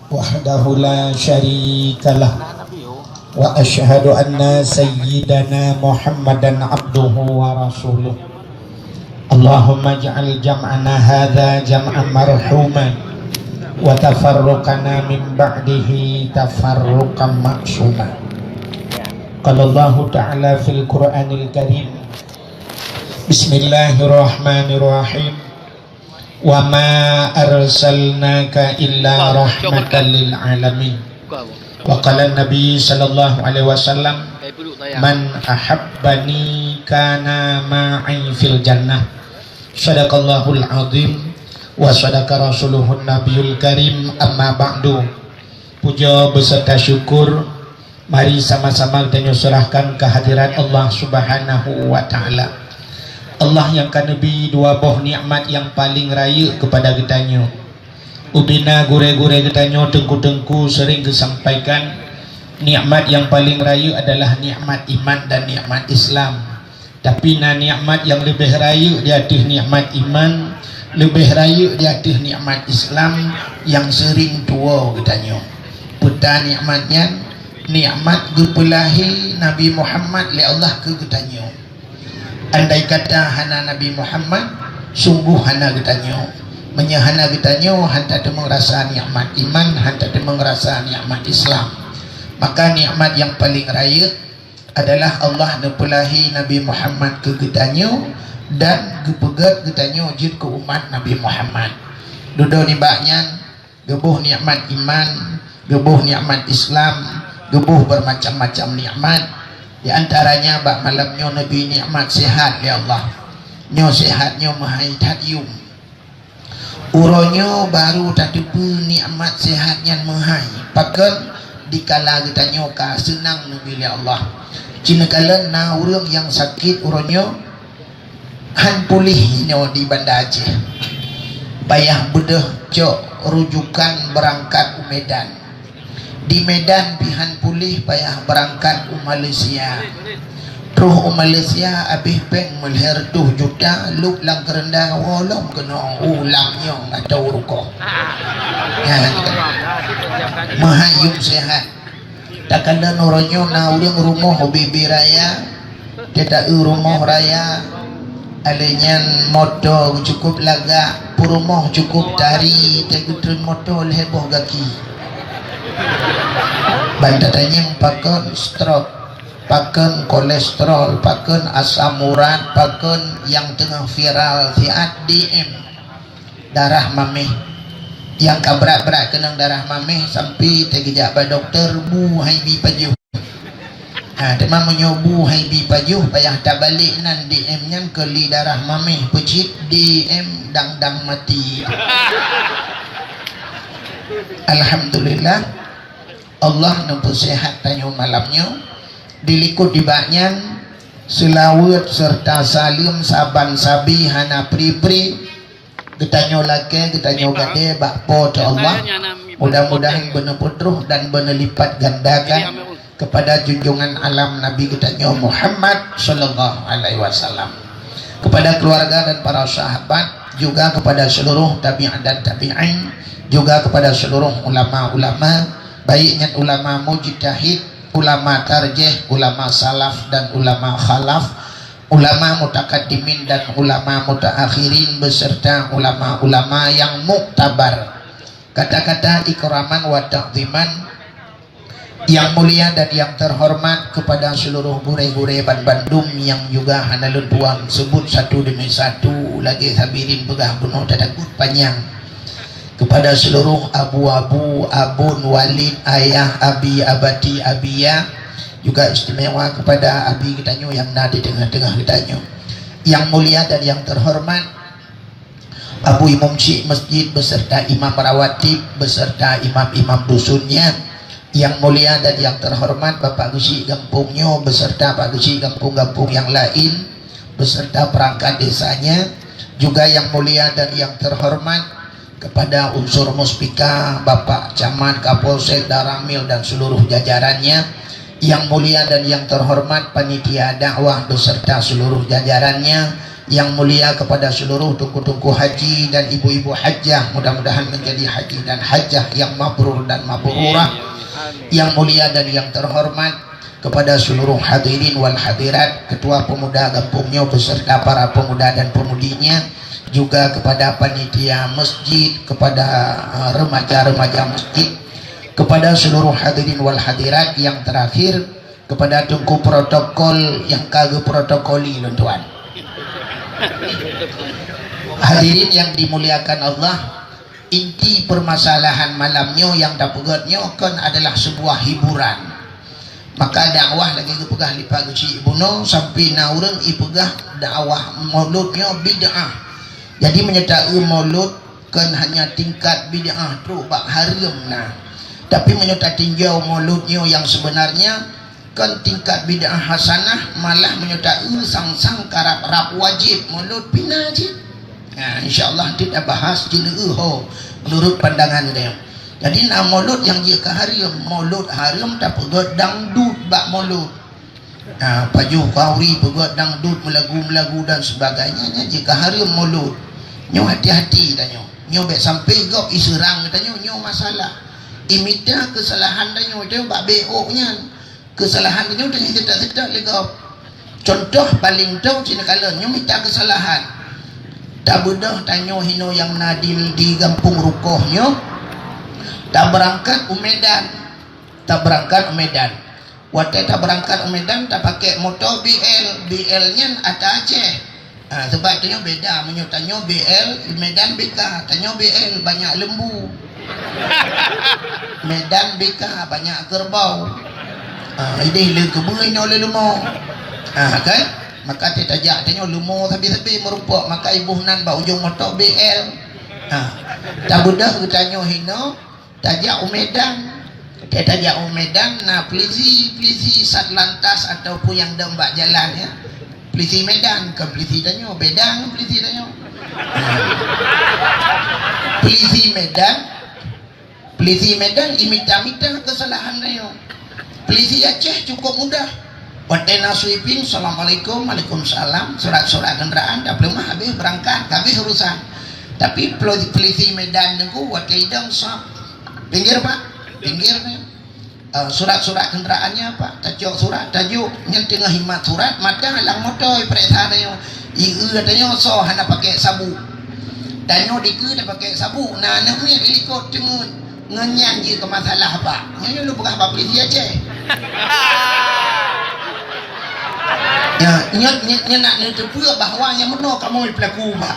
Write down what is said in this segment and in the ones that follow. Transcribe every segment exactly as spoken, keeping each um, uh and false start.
وحده لا شريك له، وأشهد أن سيدنا محمدا عبده ورسوله. اللهم اجعل جمعنا هذا جمعا مرحوما، وتفرقنا من بعده تفرقا معصوما. قال الله تعالى في القرآن الكريم: بسم الله الرحمن الرحيم. وما أرسلناك إلا رحمة للعالمين. وقال النبي صلى الله عليه وسلم: من أحبني كان معي في الجنة. صدق الله العظيم وصدق رسوله النبي الكريم. أما بعد. Puja beserta syukur mari sama-sama geutanyoe serahkan kehadirat Allah Subhanahu wa Ta'ala. Allah nyang ka neubri dua boh nikmat nyang paleng rayeuk keupada geutanyoe. Ubena gurée-gurée geutanyoe teungku-teungku sering geusampaikan, nikmat nyang paleng rayeuk adalah nikmat iman dan nikmat Islam. Tapi na nikmat nyang leubeh rayeuk di ateueh nikmat iman, leubeh rayeuk di ateueh nikmat Islam nyang sering tuwoe geutanyoe. Peue ta nikmat nyan? Nikmat geupeulahé Nabi Muhammad lé Allah keu geutanyoe. Andai kata hana Nabi Muhammad, sungguh hana geutanyoe. Meunyoe hana geutanyoe, han tateumeung rasa nikmat iman, han tateumeung rasa nikmat Islam. Maka nikmat nyang paleng rayeuk adalah Allah neupeulahé Nabi Muhammad keu geutanyoe dan geupeugét geutanyoe jeuet keu umat Nabi Muhammad. Dudoe nibak nyan, geuboh nikmat iman, geuboh nikmat Islam, geuboh beumacam-macam nikmat. Di antaranya bak malam nyoe neubri nikmat sehat lé Allah. Nyoe sehat nyoe meuhai that yum. Uroe nyoe barô tateupeue nikmat sehat nyan meuhai, pakon dikala geutanyoe ka seunang neubri lé Allah. Ci neukalon na ureuëng nyang sakét uroe nyoe, han puléh inoe di Banda Aceh. Payah beudôh cok rujukan beurangkat u Medan. Di Medan pih han puléh payah beurangkat u Malaysia. Troh u Malaysia abéh péng meulhèe reutôh juta, lôb lam keureunda woe lom keunoe u lam nyoe atau rukoh. Nyan. Meuhai yum sehat. Takalon uroe nyoe na ureuëng rumoh u Bibi Raya, teuta eu rumoh raya, alèh nyan moto cukup lagak, peurumoh cukup tari, teugeutreun moto lhèe boh gaki. Ban tatanyong pakon stroke, pakon kolesterol, pakon asam urat, pakon nyang teungoh viral siat D M. Darah maméh. Nyang ka brat-brat keunong darah maméh sampai teugeujak bak dokto bu hai bi pajoh. Ha, teuma meunyoe bu hai bi pajoh payah tabalek nan D M nyan keu li darah maméh peucit D M dang-dang mati. Alhamdulillah, Allah neupeusehat tanyoe malam nyoe. Dilikot dibak nyan, seulaweuet serta saleuem saban sabe hana pri-pri geutanyoe lakée, geutanyoe gadée bak Po teu Allah. Mudah-mudahan beuneupeudroh dan beuneulipat gandakan kepada junjungan alam Nabi geutanyoe Muhammad sallallahu alaihi wasallam, kepada keluarga dan para sahabat, juga kepada seluruh tabi'in dan tabi'in, juga kepada seluruh ulama-ulama, baik nyan ulama mujtahid, ulama tarjih, ulama salaf dan ulama khalaf, ulama mutakaddimin dan ulama mutaakhirin beserta ulama-ulama yang muktabar. Kata-kata ikraman wa ta'ziman yang mulia dan yang terhormat kepada seluruh gurée-gurée ban bandum yang juga hana lôn tuan sebut satu demi satu lagée sabirin peugah bunoe tatakot panyang. Kepada seluruh abu-abu, abon, walid, ayah, abi, abati, abiya, juga istimewa kepada abi geutanyoe nyang na di teungoh-teungoh geutanyoe. Yang mulia dan yang terhormat, Abu Imum Syik Masjid beserta imam rawatib beserta imam-imam dusunnya, yang mulia dan yang terhormat Bapak Geuchik gampông nyoe beserta Pak Geuchik gampông-gampông yang lain beserta perangkat desanya, juga yang mulia dan yang terhormat kepada unsur Muspika, Bapak Camat, Kapolsek, Danramil dan seluruh jajarannya, yang mulia dan yang terhormat panitia dakwah beserta seluruh jajarannya, Yang mulia kepada seluruh teungku-teungku haji dan ibu-ibu hajah, mudah-mudahan menjadi haji dan hajah yang mabrur dan mabrurah. Yang mulia dan yang terhormat kepada seluruh hadirin wal hadirat, ketua pemuda gampông nyoe beserta para pemuda dan pemudinya, juga kepada panitia masjid, kepada, eh, remaja-remaja masjid, kepada seluruh hadirin wal hadirat, yang terakhir kepada teungku protokol nyang ka geuprotokoli lôn tuan. Hadirin yang dimuliakan Allah, inti permasalahan malam nyoe nyang tapeugét nyoe kon adalah sebuah hiburan. Maka dakwah lagée geupeugah lé Pak Geuchik bunoe sampai na ureuëng ipeugah dakwah maulud nyoe bid'ah. Jadi meunyoe taeu maulud kon hanya tingkat bid'ah trok bak hareuem na. Tapi meunyoe tatinjau maulud nyoe nyang sebenarnya, kon tingkat bid'ah hasanah, malah meunyoe taeu sang-sang ka rab-rab wajéb maulud pih na cit. Nah, insya Allah teuk tabahas cit leueu ho menurut pandangan geutanyoe. Jadi na maulud nyang jeuet keu hareuem, maulud hareuem tapeugét dangdut bak maulud. Ha, pajoh khauri peugét dangdut, meulagu-meulagu dan sebagainya, nyan jeuet keu hareuem maulud. Nyoe hati-hati tanyoe. Nyoe bék sampai gob iseurang tanyoe, nyoe masalah. Imita keusalahan tanyoe, tanyoe bak B O nyan. Keusalahan tanyoe tanyoe seutôt-seutôt lé gob. Contoh paléng tho cit neukalon, nyoe mita keusalahan. Tabeudôh tanyoe hinoe nyang na di, di gampông rukoh nyoe. Tabeurangkat u Medan. Tabeurangkat u Medan. Watée tabeurangkat u Medan, tapaké moto B L. B L nyan ata Aceh. Ha, sabab tanyoe beda, meunyoe tanyoe B L, Medan B K, tanyoe B L banyak lembu. Medan B K banyak kerbau. Ha, ideh le keubeue inoe le leumo. Ha, kan? Maka teuh tajak tanyoe leumo sabe-sabe meurumpok, maka iboh nan bak ujong moto B L. Ha, tabeudôh geutanyoe hinoe, tajak u Medan. Teuh tajak u Medan na polisi, polisi Satlantas ataupun nyang dong bak jalan, ya. Polisi Medan, kon polisi tanyoe, beda ngon polisi tanyoe. Polisi Medan, polisi Medan imita-mita keusalahan tanyoe. Polisi Aceh cukup mudah. Watée na sweeping, "Assalamualaikum." "Waalaikumsalam." Surat-surat kendaraan tapeuleumah, habéh beurangkat, habéh urusan. Tapi poli-, polisi Medan teungku watée idong sab, "Pinggir, Pak. Pinggir ni." Eh, surat-surat kenderaannya apa? Tacok surat, tajok. Nyan teungoh imat surat, mata lam moto ipeuriksa tanyoe. Ieu tanyoe soe hana pakai sabuk. Tanyoe dikeue tapakai sabuk. Na aneuk miet ilikot teungeut. Ngon nyan jeuet keu masalah, Pak. Nyoe, nyoe lôn peugah bak polisi Aceh. Ya, nyoe, nyoe, nyoe nak neuteupeue bahwa nyang meunoe kamoe pelaku, Pak.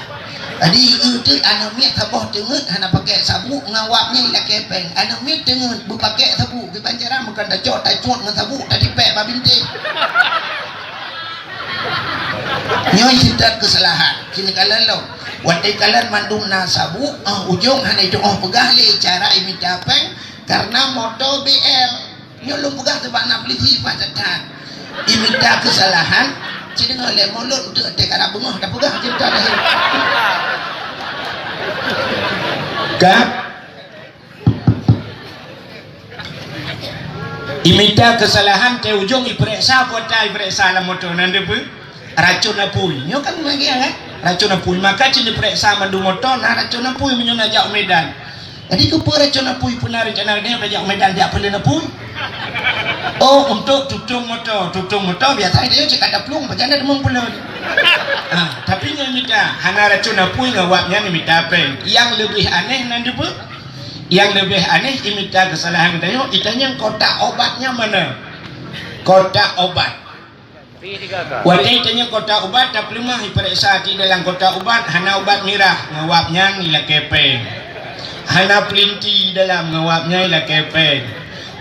Jadi, eu teuk aneuk miet saboh teungeut hana pakai sabuk, ngon wab nyan ilakée péng. Aneuk miet teungeut beupakai sabuk, kiban cara meukan tacok, tacuet ngon sabuk, tatipék bak bintéh. Nyoe seutôt keusalahan. Sini kalon lom. Watée kalon mandum na sabuk, ah, ujong hana jeuet peugah lé cara imita péng, karena moto B L. Nyoe lôn peugah teubak na polisi pat that-that. Imita keusalahan, ci deungoe lé mulod untuk teuka beungoh tapeugah cinta lahé. Ka? Imita keusalahan teu ujong ipeuriksa, peue ta ipeuriksa lam moto nyan deuh peue? Racon apui. Nyoe kan lagée kan? Racon apui. Maka ci neupeuriksa mandum moto na racon apui meunyoe na jak u Medan. Jadi keupeue racon apui peuna rencana geutanyoe tajak u Medan jak peuleuen apui? Oh, untuk tutong moto. Tutong moto biasa geutanyoe cit ka taplueng, pajan na deungon peuleuen. Ha, tapi nyoe mita hana racon apui ngon wab nyan mita péng. Nyang leubeh aneh nan deuh peue? Nyang leubeh aneh imita keusalahan geutanyoe, itanyong kotak obatnya mana? Kotak obat. Watée itanyong kotak ubat, tapeuleumah ipeuriksa ti dalam kotak ubat, hana ubat mirah, ngon wab nyan ilakée péng. Hana peulinti dalam, ngon wab nyan ilakée péng.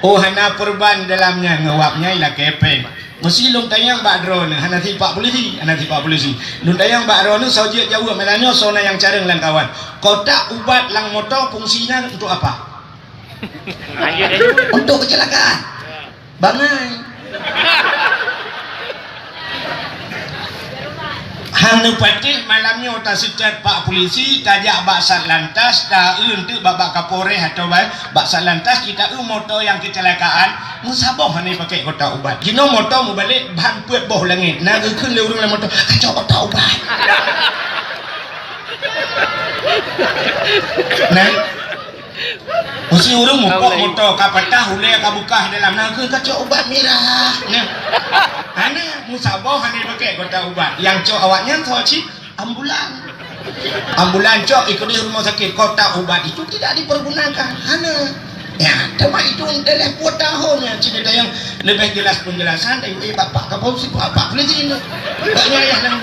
Oh, hana peurban dalam nyan, ngon wab nyan ilakée péng. Meusi lôn tanyong bak droeneuh, hana sipak polisi, hana sipak polisi. Lôn tanyong bak droeneuh, soe jeuet jaweueb, meunyoe soe na nyang carông lam kawan. Kotak ubat lam moto fungsinya untuk apa? Untuk kecelakaan. Bangai. Han neupatéh malam nyoe taseutôt bak polisi, tajak bak Satlantas, taeu eunteuk bak, bak Kapolres atawa bak Satlantas, jitaeu moto nyang keucilakaan, meusaboh hana pakék kotak ubat. Jinoe moto meubalek ban peuet boh langét, na geukheun lé ureuëng lam moto, "Kacok kotak ubat." Nah. Meusi ureuëng mupok moto ka patah, ulée ka bukah dalam, na geukheun kacok ubat mirah. Nah. Hana, meusaboh hana pakék kotak ubat. Nyang cok awaknyan soe cit? Ambulan. Ambulan cok ikeudeh rumoh sakét, kotak ubat itu tidak dipergunakan. Hana. Ya, teuma itu dalam puluh tahun ya, cerita yang lebih jelas penjelasan dari, eh, Bapak Kapolsek, Bapak Polisi ini. Banyak yang,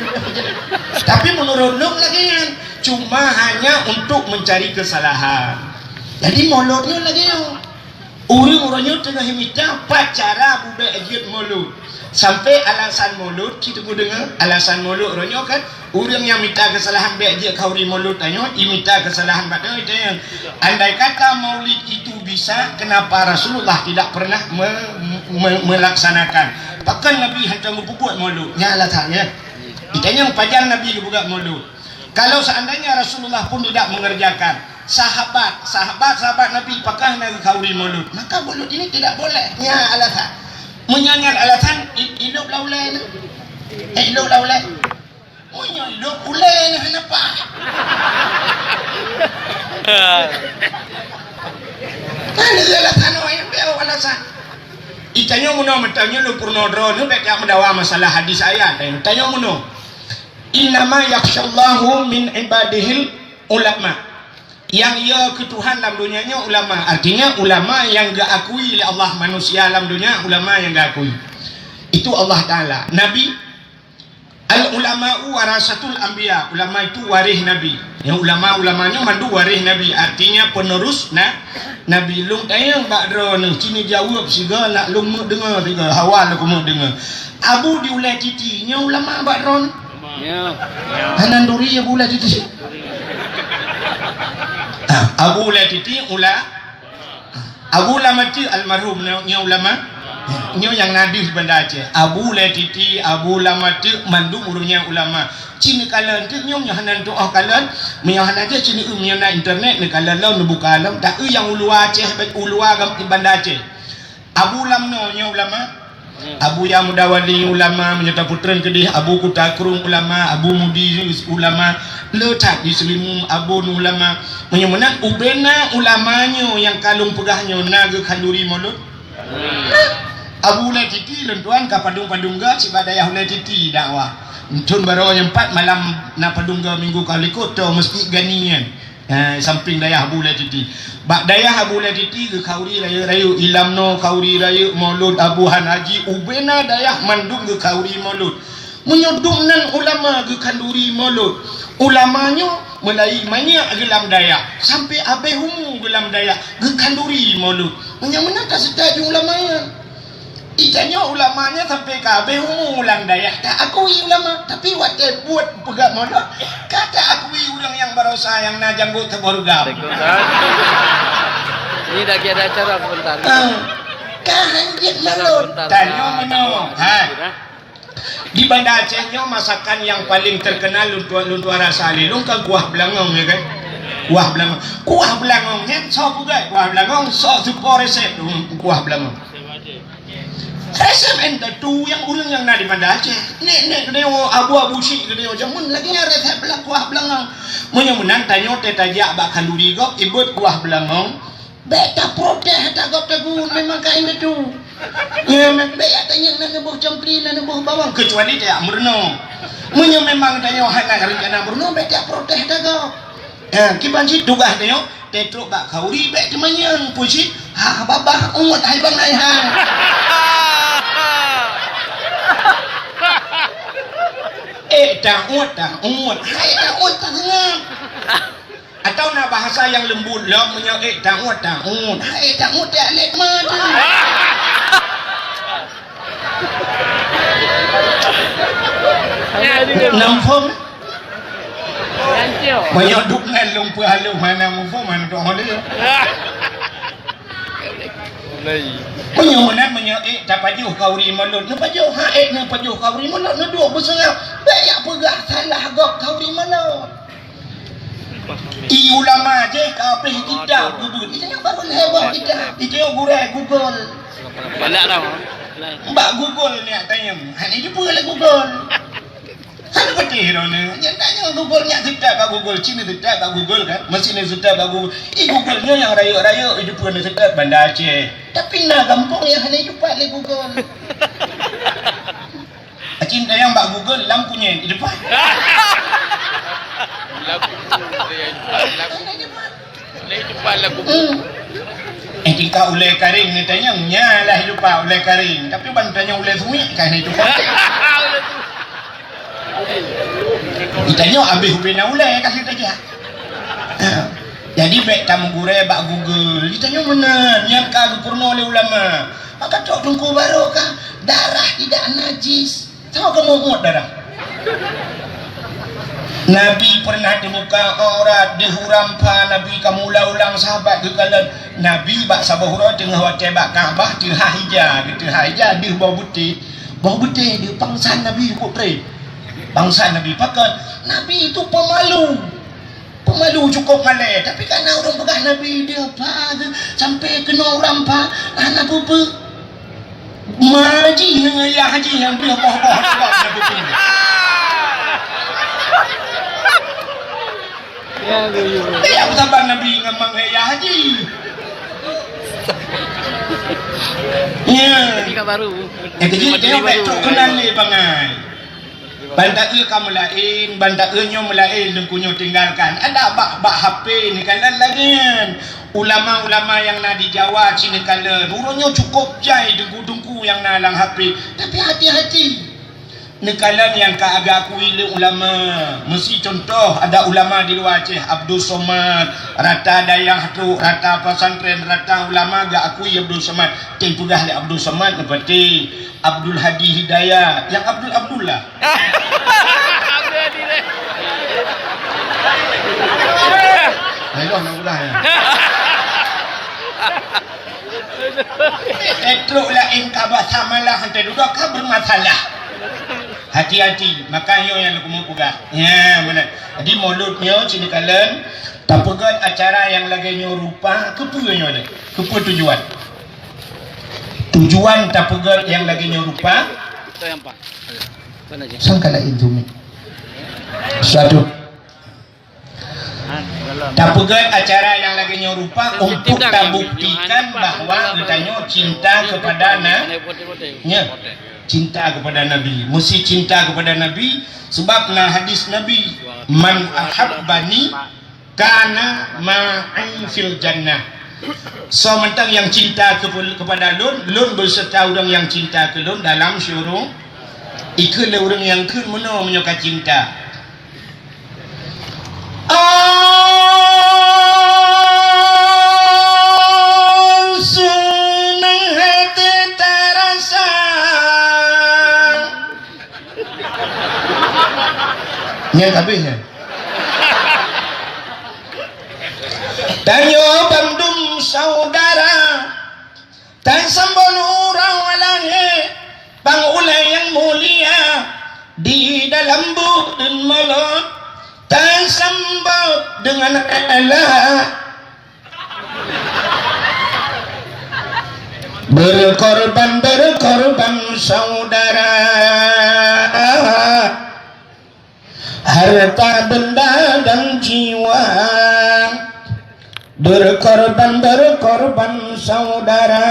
tapi menurut lôn lagi kan, cuma hanya untuk mencari kesalahan. Jadi mulutnya lagi ya. Ureuëng uroe nyoe teungoh mita pat cara bubek jeuet mulod. Sampai alasan mulod, ci teupeu deungoe, alasan mulod uroe nyoe kan, ureuëng nyang mita keusalahan bék jeuet khauri mulod tanyoe, imita keusalahan bak tanyoe, tanyoe. Andai kata maulid itu bisa, kenapa Rasulullah tidak pernah me-, me-, melaksanakan? Pakon Nabi hantom geupeubuet mulod? Nyan alasan, ya. Ditanyong pajan Nabi geupeugah mulod. Kalau seandainya Rasulullah pun tidak mengerjakan, sahabat, sahabat-sahabat Nabi pakah na geukhauri mulod, maka mulod ini tidak boleh. Nyan alasan. Meunyoe nyan alasan, i-, ilop lah ulée nyoe. Eh, ilop lah ulée. Meunyoe ilop ulée nyoe hana paih. Kan itu alasan, oh, yang dia alasan. Itanyoe meunoe, meutanyoe lôn peurunoe droeneuh bék jak meudawa masalah hadis ayat. Itanyoe meunoe. "Innama yakhsyallaha min ibadihil ulama." Yang ya keu Tuhan lam dunia nyoe ulama. Artinya ulama yang geukui lé Allah, manusia lam dunia ulama yang geukui. Itu Allah Taala. Nabi, "Al ulama'u warasatul anbiya." Ulama itu waréh Nabi. Yang ulama-ulama nyoe mandum waréh Nabi. Artinya penerus na-, Nabi. Lôn tanyong bak droeneuh, ci neujaweueb sigoe nak lôn meudeungoe sigoe. Hawa lôn meudeungoe. Abu di Ulée Titi, nyoe ulama bak droeneuh? Ya. Hana duri Abu Ulée Titi. Ah, Abu Ulée Titi ula-, Abu Lam Ateuk almarhum nyoe, nyoe ulama. Nyoe nyang na deuh Banda Aceh. Abu Ulée Titi, Abu Lam Ateuk, mandum ureuëng nyan ulama. Ci neukalon teuk nyoe, nyoe hana tuoh kalon. Meunyoe hana jeuet ci neueu, meunyoe na internet neukalon lom, neubuka lom. Taeu nyang uluwa Aceh, uluwa gam-, Banda Aceh. Abu Lamno nyoe ulama. Abu Yahya Mudawali ulama, meunyoe tapeutren keudeh Abu Kuta Krueng ulama, Abu Mudi ulama, le that di Seulimeum Abu nyoe ulama. Meunyoe meunan ubena ulama nyoe nyang ka lôn peugah nyoe na geukhanduri mulod. Abu Ulée Titi lôn tuan ka padum-padum goe sibak dayah Ulée Titi dakwah. Thon barô nyang pat malam na padum goe minggu ka likot to Mesjid Gani nyan. Eh, samping dayah Abu Ulée Titi. Bak dayah Abu Ulée Titi geukhauri rayeuk-rayeuk, i Lamno khauri rayeuk, mulod Abu Han Haji, ubena dayah mandum geukhauri mulod. Meunyoe dum nan ulama geukhanduri mulod, ulama nyoe meulayi manyak geulam dayah, sampai abéh umu geulam dayah geukhanduri mulod. Meunyoe meunan ka seutôt ju ulama nyan. Itanyoe ulama nyan sampai ka abéh umu lam dayah, ta akui ulama, tapi watée buet peugah mulod, ka ta akui ureuëng nyang barosa nyang na janggot saboh rugam. Waalaikumsalam. Ini lagi ada acara sebentar. Ah, ka hanjeuet mulod. Sebentar. Tanyoe meunoe. Hai. Di Banda Aceh nyoe masakan nyang paling terkenal lôn tuan, lôn tuan rasa lé lôn kan kuah beulangong, ya kan? Kuah beulangong. Kuah beulangong nyan soe peugah kuah beulangong, soe seupo resep, hmm, kuah beulangong. Resep entetu nyang ureuëng nyang na di Banda Aceh. Nek-nek geutanyoe, abu-abu syik geutanyoe jameun lagée nyan resep bela-, kuah beulangong. Meunyoe meunan tanyoe teuh tajak bak khanduri gob, ibeuet kuah beulangong, bék taprotes ata gob teungku, memang ka entetu. Ya, bék ya tanyong na neuboh campli, na neuboh bawang, kecuali tajak meurunoe. Meunyoe memang tanyoe hana rencana meurunoe, bék taprotes ata gob. Eh, kiban cit tugaih tanyoe, teutrok bak khauri bék teumanyong, peue cit, ha babah uet hai bangai hai. Eh, ta uet, ta uet, hai ta uet, ta seungab. Atau na bahasa nyang leumbut lom, meunyoe eh ta uet, ta uet, hai ta uet, ta lét ma tu. Nam phom. Meunyoe duek ngon lôn peuhalom hana muphom, hana tu'oh lé. Meunyoe meunan, meunyoe ék tapajoh khauri mulod, neupajoh, ha ék neupajoh khauri mulod, neuduek beuseungab. Bék jak Peugah salah gob ka u di mana? I ulama jih ka habéh kitab geubeuet. Itu nyang baru lhèe boh kitab. Itu nyang gurèe Google. Balak tau. Bak Google ni tanyong. Hana jumpa lé Google. Hana beutih droeneuh. Nyan tanyong Google nyan seutôt bak Google. Cina seutôt bak Google kan? Meusé seutôt bak Google. I Google nyoe nyang rayeuk-rayeuk, i jumpa seutôt Banda Aceh. Tapi na gampông nyang hana jumpa lé Google. Acin tanyong bak Google lam kunyét di depan. Lam kunyét, lam kunyét. Lam kunyét. Hmm. Eh, tingkah ulèe karing ni tanyong, nya lah lupa ulèe karing. Tapi ban tanyong ulèe sumiek kan itu. Ditanyong habéh ubé na ulèe kasih tajak. Ha. Jadi bèk tameugurèe bak Google. Ditanyong meunan, nyan ka geupeurunoe lé ulama. Maka trok Teungku Barokah, darah tidak najis. Sama kamoe muet darah. Nabi pernah teubuka aurat, deuh u rampa Nabi ka meuulang-ulang sahabat geukalon. Nabi bak saboh uroe teungoh watèe bak Ka'bah teuhah ija, geuteuhah ija deuh boh beuté. Boh beuté deuh pangsan Nabi putri. Pangsan Nabi pakon? Nabi itu pemalu. Pemalu cukup malèe, tapi kana ureueng peugah Nabi deuh pa sampai keunoe u rampa hana peue-peue. Ma jih ngon yah jih nyang deuh boh-boh sebab na kupi. Ya, ya, ya. Dia yang sabar Nabi ngon mang yah jih. Ya. Tiga baru. Eh, jadi dia baik trok keunan lé bangai. Ban taeu ka meulaén, ban taeu nyoe meulaén, Teungku nyoe tinggalkan. Ada bak, bak H P ni kan lagèe nyan. Ulama-ulama nyang na di Jawa ci neukalon. Uroe nyoe cukup jai teungku-teungku nyang na lam H P. Tapi hati-hati. Neukalon nyang ka geuakui lé ulama. Meusi contoh, ada ulama di luwa Aceh, Abdul Somad, rata dayah tu, rata pesantren, rata ulama geuakui Abdul Somad. Teupeugah lé Abdul Somad neupeuteh Abdul Hadi Hidayat, nyang Abdul Abdullah. Abdul Hadi deh. Ayolah, nak udah ya. Eh, trok laén ka basamalah, hana dudoe ka bermasalah. Hati-hati, makanya nyang lôn keumeung peugah. Ya, beuna. Jadi, mulod nyoe, sini kalon, tapeugöt acara nyang lagèe nyoe rupa, keupeue nyoe lé? Keupeue tujuan? Tujuan tapeugöt nyang lagèe nyoe rupa, sangka laén tu mi. Satu. Tapeugöt acara nyang lagèe nyoe rupa untuk tabuktikan bahwa geutanyoe cinta kepada na-, nya, cinta kepada Nabi. Mesti cinta kepada Nabi, sebab na hadis Nabi, "Man ahabbani kana ma'i fil jannah." Soe mantong nyang cinta kepe-, kepada lôn, lôn beserta ureueng nyang cinta keu lôn dalam syuru-, ikheun lé ureueng nyang kheun meunoe meunyoe ka cinta. Oh, seunang hati tarasa. Nyan ka abéh nyan. Tanyoe bandum saudara, tasambot uroe lahé, bang ulèe nyang mulia, di dalam budeuen mulod, tasambot deungon alah. Berkorban, berkorban saudara, harta benda dan jiwa. Berkorban, berkorban saudara,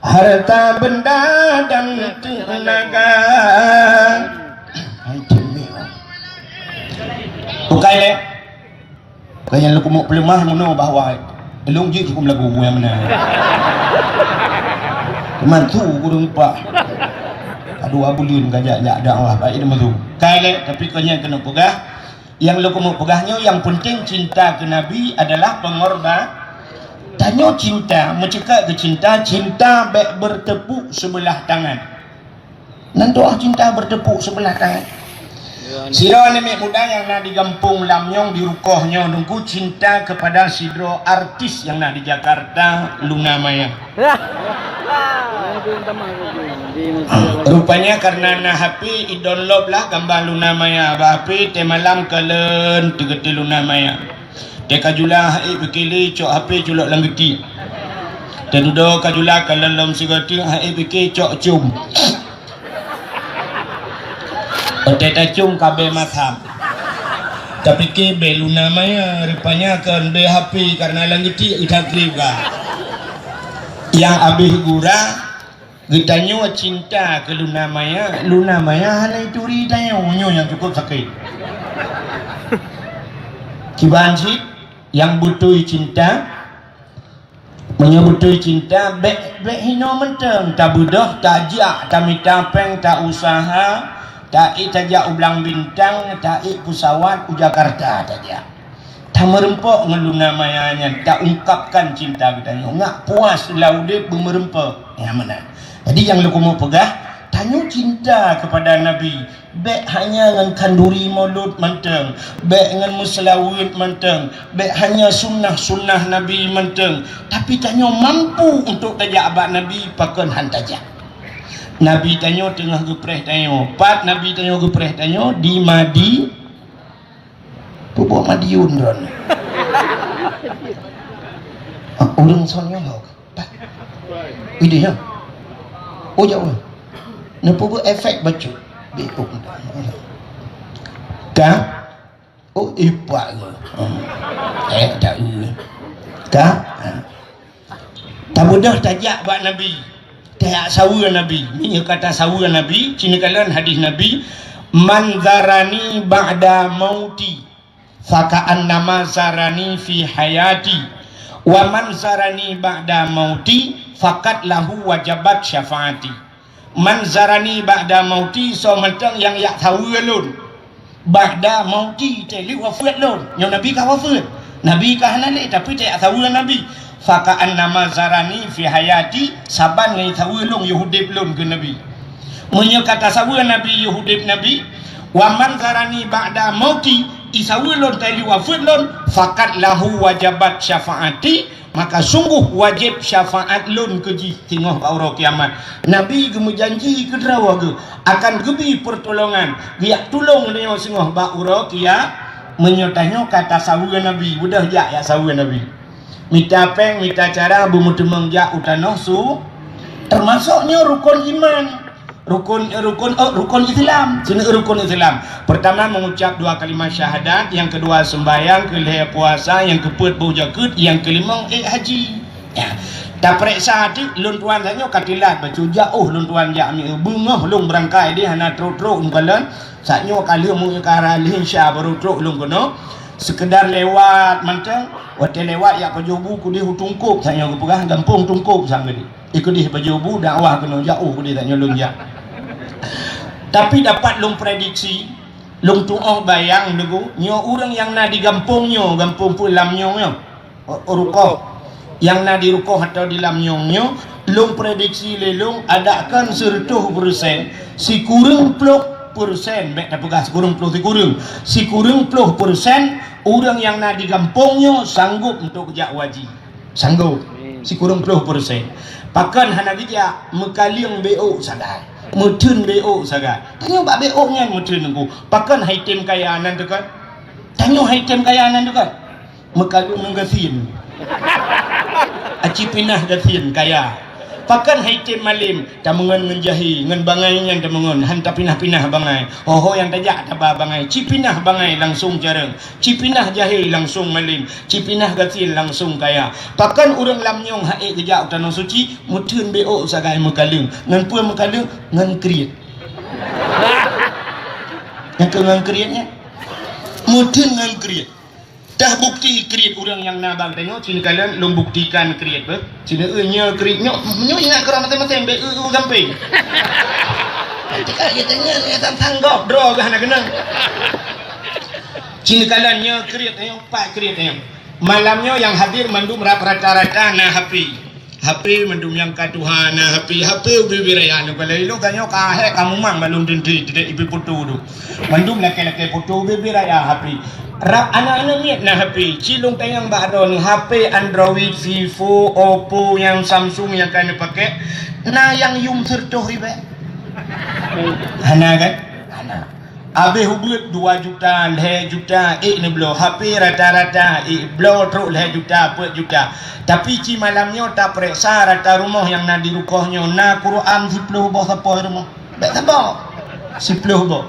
harta benda dan tenaga. Bukai lé. Bukan nyang leukumuk peuleumah meunoe bahwa lôn jeuet jikeuem lagu nyang meunan. Teuma su kureueng pah. Aduh, abu lôn ka jak, jak dakwah, baik deuma su. Kai lé, tapi kon nyang keuneuk peugah, nyang leukumuk peugah nyoe, nyang peunteng cinta keu Nabi adalah pengorba-, tanyoe cinta, meuceukat keu cinta, cinta bèk bertepuk sebelah tangan. Nan doa cinta bertepuk sebelah tangan. Sidroe aneuk muda nyang na di gampông Lamnyong di rukoh nyoe nunggu cinta kepada sidroe artis nyang na di Jakarta, Luna Maya. Rupanya karena na H P, i-download lah gambar Luna Maya bak H P, teumalam kalon teugeutée Luna Maya. Teuka jula hai pike lé cok H P culok lam geuti. Teududoe ka jula kalon lom sigoe teuk hai pike cok cum. Otai tacum ka bée masam. Tapike bée Luna Maya, rupanya kon bée H P karena lam geuti i that klip ka. Nyang abéh gura, geutanyoe cinta keu Luna Maya, Luna Maya hana ituri tanyoe, nyoe nyang cukup sakét. Kiban cit, nyang beutôi cinta, meunyoe beutôi cinta, bék, bék hinoe mantong, tabeudôh, tajak, tamita péng, ta-usaha, ta-, tajak u Blang Bintang, ta-, pesawat u Jakarta tajak. Tameureumpok ngon Luna Maya nyan, taungkapkan cinta geutanyoe. Ngat puas lam udép beumeureumpok. Nyan meunan. Jadi nyang lôn keumeung peugah, tanyoe cinta keupada Nabi. Bék hanya ngon khanduri mulod mantong, bék ngon meuseulaweuet mantong, bék hanya sunnah-sunnah Nabi mantong, tapi tanyoe mampu untuk tajak bak Nabi pakon han tajak. Nabi tanyoe teungoh geupreh tanyoe. Pat Nabi tanyoe geupreh tanyoe? Di Madi-, Peubuet Madiun droeneuh. Ah, ureueng son nyoe hok. Idéh nyoe. Oh, jauh. Neupeubuet efek bacut. Beuh. Ka? Oh, ipak ke? Hmm. Eh, tak, eh. Ka? Ha. Tabeudôh tajak bak Nabi, tajak saweue Nabi. Meunyoe ka tasaweue Nabi, ci neukalon hadis Nabi, "Man zarani ba'da mauti, faka'annama zarani fi hayati. Wa man zarani ba'da mauti, faqad lahu wajabat syafaati." Man zarani ba'da mauti, soe mantong nyang jak saweue lôn ba'da mauti, teulheueh wafeuet lôn. Nyoe Nabi ka wafeuet. Nabi ka hana lé, tapi tajak saweue Nabi. Faka'annama zarani fi hayati, saban ngon saweue lôn yoh udép lôn keu Nabi. Meunyoe ka tasaweue Nabi yoh udép Nabi, wa man zarani ba'da mauti, i saweue lôn teulheueh wafeuet lôn, faqad lahu wajabat syafaati, maka sungguh wajéb syafaat lôn keu jih singoh bak uroe kiamat. Nabi geumeujanji keu droe geuh akan geubri peurtolongan, geujak tulông geutanyoe singoh bak uroe kia-, meunyoe tanyoe ka tasaweue Nabi, beudôh jak, jak saweue Nabi. Mita péng, mita cara, beumeuteumèe jak u tanoh su-, teumasok nyoe rukon iman. Rukon, rukon, oh, rukon Islam. Sineuk rukon Islam. Pertama, mengucap dua kalimat syahadat. Yang kedua, sembahyang. Keulhèe, puasa. Yang keupeuet, boh jakeuet. Yang keulima, ék haji. Ya. Tapeuriksa teuk, lôn tuan tanyoe ka teulat bacut jak. Oh, lôn tuan jak mi-, beungoh lôn beurangkai deh, hana trok-trok lôn kalon. Saat nyoe ka lheueh meu-, ka lheueh insya baru trok lôn keunoe. Sekedar lewat mantong. Watèe lewat jak pajoh bu keudeh u Tungkôb, saat nyoe geupeugah gampông Tungkôb sang keudeh. Ikudih pajoh bu dakwah keunoe jak, oh, keudeh tanyoe lôn jak. Tapi dapat lôn prediksi, lôn tuoh bayang Teungku, nyoe ureueng nyang na di gampông nyoe, gampông peue Lamnyong nyoe, rukoh, nyang na di rukoh atau di Lamnyong nyoe, lôn prediksi lé lôn, adakkan seureutôh persen, sikureueng ploh persen, bèk tapeugah sikureueng ploh sikureueng, sikureueng ploh persen ureueng nyang na di gampông nyoe sanggob untuk jak haji. Sanggob. Amin. Sikureueng ploh persen. Pakon hana geujak, meukaleueng beuôk sagai. Meutheun beuôk sagai. Tanyoe bak beuôk nyan meutheun Teungku. Pakon han item kaya nan teuh kon? Tanyoe han item kaya nan teuh kon? Meukaleueng ngon gasien. Aci pinah gasien kaya. Pakon han item malem? Tameungon ngon jahé, ngon bangai nyan tameungon, han tapinah-pinah bangai. Ho-ho nyang tajak taba bangai, ci pinah bangai langsông carông, ci pinah jahé langsông malem, ci pinah gasien langsông kaya. Pakon ureueng Lamnyong han ék geujak u Tanoh Suci, meutheun beuôk sagai meukaleueng. Ngon peue meukaleueng? Ngon kriet. Nyang keu ngon kriet nyan? Meutheun ngon kriet. Tah bukti kriet ureueng nyang na bak geutanyoe, ci neukalon lôn buktikan kriet beuh. Ci neu-, eu, nyoe kriet nyoe, nyoe ingat keurang maté-maté, bèk eu, eu gampéng. Nanti ka geutanyoe, ya, tang-tang gob, droe geuh hana keunong. Ci neukalon nyoe kriet nyoe, pat kriet nyoe. Malam nyoe nyang hadir mandum rata-rata na H P. H P mandum nyang ka tuha na H P, H P ubé-ubé raya nyoe, kalau ilôn ka nyoe ka hék ka mumang bak lôn teuntèe, teuntèe ié foto tu. Mandum lakèe-lakèe foto ubé-ubé raya H P. Rab aneuk-aneuk miet na H P, ci lôn tanyong bak droeneuh, H P Android, Vivo, Oppo, nyang Samsung nyang ka neupakék, na nyang yum sireutôh ribèe? Hana kan? Hana. Abéh ubeuet dua juta, lhèe juta, ék neubloe. H P rata-rata ék bloe trôk lhèe juta, peuet juta. Tapi ci malam nyoe tapareksa rata rumoh nyang na di rukoh nyoe, na Quran siploh boh sapo rumoh? Bèk sapo. Siploh boh.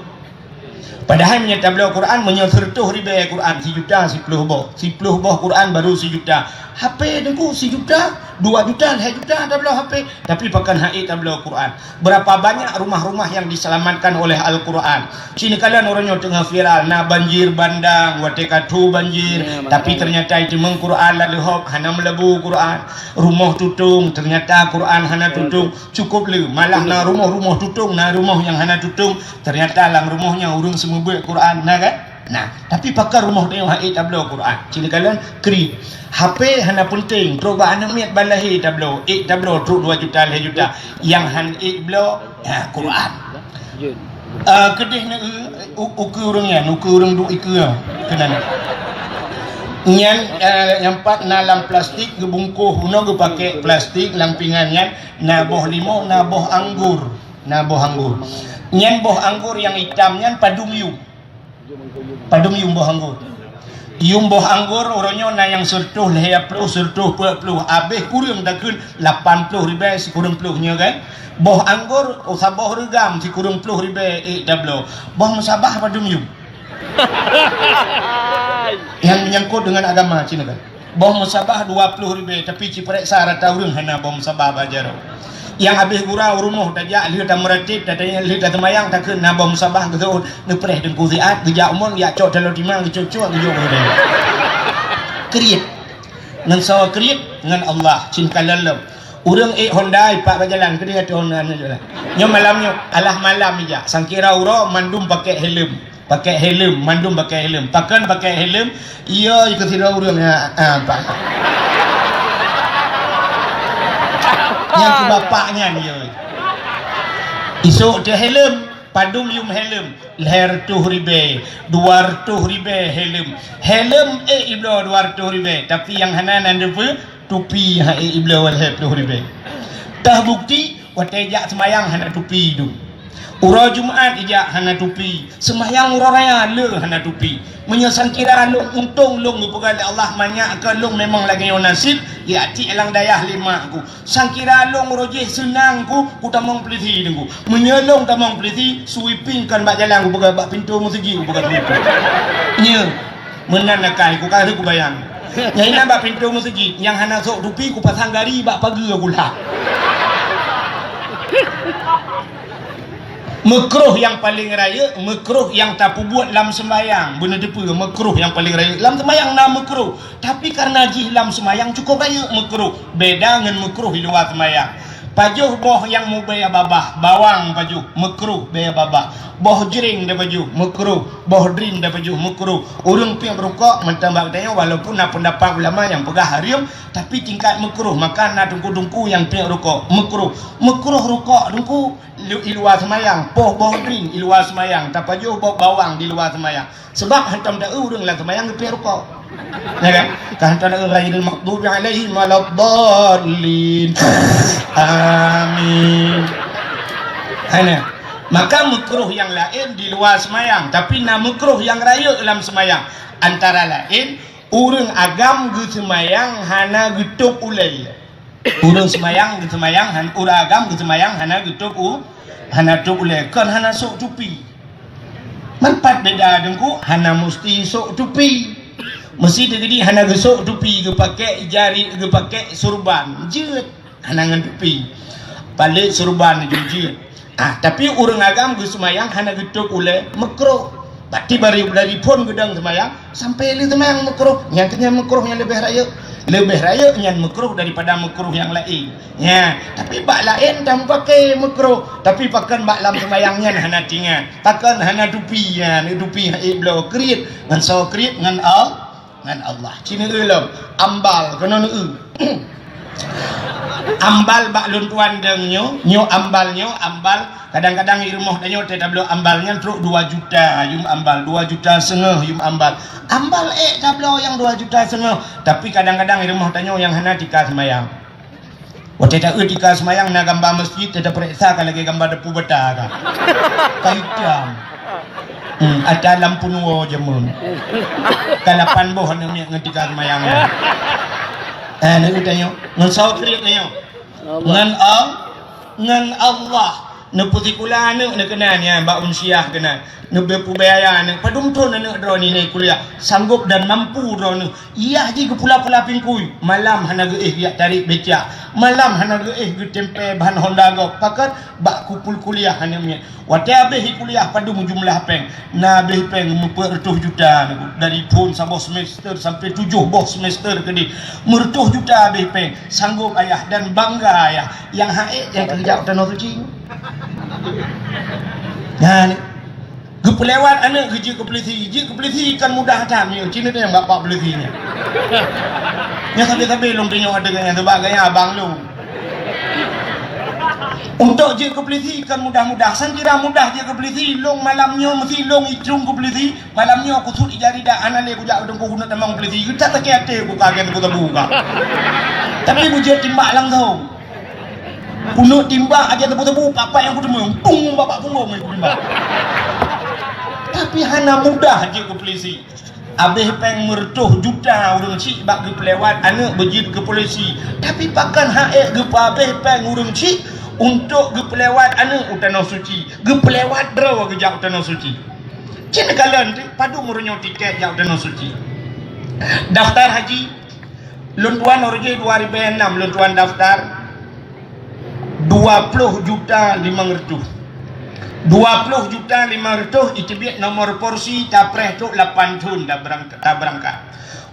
Padahai meunyoe tabloe Quran, meunyoe sireutôh ribèe Quran, sijuta siploh boh. Siploh boh Quran baru sijuta. H P teungku sijuta, dua juta, lhèe juta tabloe H P. Tapi pakon han ék tabloe Quran. Berapa banyak rumah-rumah yang diselamatkan oleh Al-Quran. Ci neukalon uroe nyoe teungoh viral, na banjir bandang, watèe ka tho banjir, tapi ternyata iteumeung Quran lam leuhop, hana meulabu Quran. Rumoh tutong, ternyata Quran hana tutong. Cukup le, malah na rumoh-rumoh tutong, na rumoh nyang hana tutong, ternyata lam rumoh nyan ureueng seumeubeuet Quran, na kan? Nah, tapi pakon rumoh tanyoe han ék tabloe Quran? Ci neukalon kriet. H P hana peunteng, trôk bak aneuk miet ban lahé tabloe, ék tabloe trôk dua juta, lhèe juta. Nyang han ék bloe, ha, Quran. Ah, keudeh neu u-, ukeue ureueng nyan, ukeue ureueng duek ikeue keunan. Nyan, ah, nyang pat na lam plastik geubungkoh, bunoe geupakék plastik lam pingan nyan, na boh limo, na boh anggor, na boh anggor. Nyan boh anggor nyang itam nyan padum yum. Padum yum boh anggor. Yum boh anggor uroe nyoe na nyang sireutôh lhèe ploh, sireutôh peuet ploh, abéh kureueng takheun lapan ploh ribèe sikureueng ploh nyoe kan. Boh anggor, oh, saboh reugam sikureueng ploh ribèe ék tabloe. Boh musabah padum yum? Nyang menyangkut dengan agama cit kan. Boh musabah dua ploh ribèe, tapi ci pareksa rata ureueng hana boh musabah bak jaroe. Nyang abéh gura u rumoh tajak lheueh tameuratéb, tatanyong lheueh taseumayang, takheun na boh musabah geuseuôt, neupreh teungku siat, geujak u mon, geujak cok taloe tima, geucok-cok, geujok u rudée. Kriet. Ngon soe kriet? Ngon Allah. Cit ka lom. Ureueng ék Honda ipak bak jalan, keudeh ateueh Honda nyoe jalan. Nyoe malam nyoe, alah malam ijak. Sangkira uroe mandum pakék helm. Pakék helm, mandum pakék helm. Pakon pakék helm? Iya, keu sidroe ureueng, ha, ha, pak. Nyang keu bapak nyan, iya. Isok teuh helm, padum yum helm? Lhèe reutôh ribèe, dua reutôh ribèe helm. Helm ék ibloe dua reutôh ribèe, tapi nyang hana nan teupeue, tupi han ék ibloe lhèe ploh ribèe. Teuh bukti, watèe jak seumayang hana tupi dum. Uroe Jumat ijak hana tupi, seumayang uroe raya le hana tupi. Meunyoe sangkira lôn untông lôn geupeugah lé Allah manyak keu lôn memang lagèe nyoe nasib, ya cit lam dayah lé mak ku. Sangkira lôn uroe jih seunang ku, kutamong peulisi teungku. Meunyoe lôn tamong peulisi, sweeping kon bak jalan kupeugah, bak pintoe meuseujid kupeugah sweeping. Nyoe. Meunan akai ku ka lheueh kubayang. Nyang inan bak pintoe meuseujid, nyang hana sôk tupi kupasang gari bak pageue kulhah. Meukruh nyang paleng rayeuk, meukruh nyang tapeubuet lam seumayang. Beuneuteupeu, meukruh nyang paleng rayeuk. Lam seumayang na meukruh, tapi kareuna jih lam seumayang cukôp rayeuk meukruh. Beda ngon meukruh di luwa seumayang. Pajoh boh nyang meubèe babah, bawang pajoh, meukruh bèe babah. Boh jreng tapajoh, meukruh. Boh drin tapajoh, meukruh. Ureueng piep rukok mantong bak geutanyoe, walaupun na peundapat ulama nyang peugah hareuem, tapi tingkat meukruh, maka na teungku-teungku nyang piep rukok, meukruh. Meukruh rukok teungku lu-, di luwa seumayang, poh boh drin di luwa seumayang, tapajoh boh bawang di luwa seumayang. Sabab hantom taeu ureueng lam seumayang geupiep rukok. Ya kan? Ka hantom taeu ghairil maghdubi alaihim waladdallin. Amin. Hai nah. Maka meukruh nyang laén di luwa seumayang, tapi na meukruh nyang rayeuk lam seumayang. Antara laén, ureueng agam geuseumayang hana geutôb ulèe. Ureueng seumayang geuseumayang han-, ureueng agam geuseumayang hana geutôb u-, hana tôb ulèe, kon hana sôk tupi. Man pat beda teungku, hana musti sôk tupi. Meusi teugedi hana geusôk tupi, geupakék jari, geupakék surban, jeuet hana ngon tupi. Palék surban jeuet. Ah, tapi ureueng agam geuseumayang hana geutôb ulèe, meukruh. Bati bari dari phôn geudong seumayang, sampoe lheueh seumayang meukruh. Nyang keunyan meukruh nyang leubeh rayeuk. Leubeh rayeuk nyan meukruh daripada meukruh nyang laén. Nya, tapi bak laén tameupaké meukruh. Tapi pakon bak lam seumayang nyan hana tingat. Pakon hana tupi nyan, tupi han ék bloe kriet. Ngon soe kriet? Ngon Al-, ngon Allah. Ci neueu lom, ambal keunoe neueu. Ambal bak lôn tuan dong nyoe, nyoe ambal, nyoe ambal. Kadang-kadang i rumoh tanyoe teutabloe ambal nyan trok dua juta yum ambal, dua juta setengah yum ambal. Ambal ék tabloe nyang dua juta setengah, tapi kadang-kadang i rumoh tanyoe nyang hana tika seumayang. Watée taeu tika seumayang na gamba masjid, teuta peuriksa ka lagée gamba depu bata ka. Ka itam. Hmm, ata lampu nuwo jameun. Ka lapan boh aneuk miet ngon tika seumayang nyan. Eh, neu tanyoe, ngon saut kriet tanyoe. Ngon Al-, ngon Allah. Neupeusikula aneuk neukeunan nyan bak unsiah keunan. Neubeupubiaya aneuk, padum thon aneuk droeneuh kuliah. Sanggop dan mampu droeneuh. Yah jih geupula-pula pingkui, malam hana geuéh geujak tarek becak, malam hana geuéh geutempé ban honda gob, pakon bak kupul kuliah hana miet. Watée habéh kuliah padum jumlah péng, na habéh péng meupeuet reutôh juta, dari phon saboh semester sampai tujoh boh semester keudeh, meureutoh juta habéh péng, sanggop ayah dan bangga ayah nyang hak ék nyang keujak tanoh suci. Nyan. Geupeulewat aneuk geujeuet keu polisi. Jeuet keu polisi kan mudah that, nyoe cit nyang bak polisi nyan. Nyan sabe-sabe lôn teunyok até gaya, sabab gaya abang lôn. Untuk jeuet keu polisi kan mudah-mudah. Sang kira mudah jeuet keu polisi, lôn malam nyoe meusi lôn icrung keu polisi. Malam nyoe kusut ija ridak hana lé kujak u teungku keuneuk tamong polisi. Geutak sakét até ku kagen ku tebu ka. Tapi bujeuet timbak langsung. Keuneuk timbak aja tebu-tebu, papak nyang kuteumé, tung bak punggong nyang kutimbak. Tapi hana mudah jeuet keu polisi. Abéh péng meureutoh juta ureuëng chik bak geupeulewat aneuk beujeuet keu polisi. Tapi pakon hak ék geupeuabéh péng ureuëng chik untuk geupeulewat aneuk u tanoh suci, geupeulewat droe geujak u tanoh suci. Cit neukalon teuk padum uroe nyoe tiket jak u tanoh suci. Daftar haji, lôn tuan uroe jih dua ribèe enam lôn tuan daftar, dua ploh juta limong reutôh. Dua ploh juta limong reutôh iteubiet nomor porsi, tapreh trok lapan thon tabeurangkat, tabeurangkat.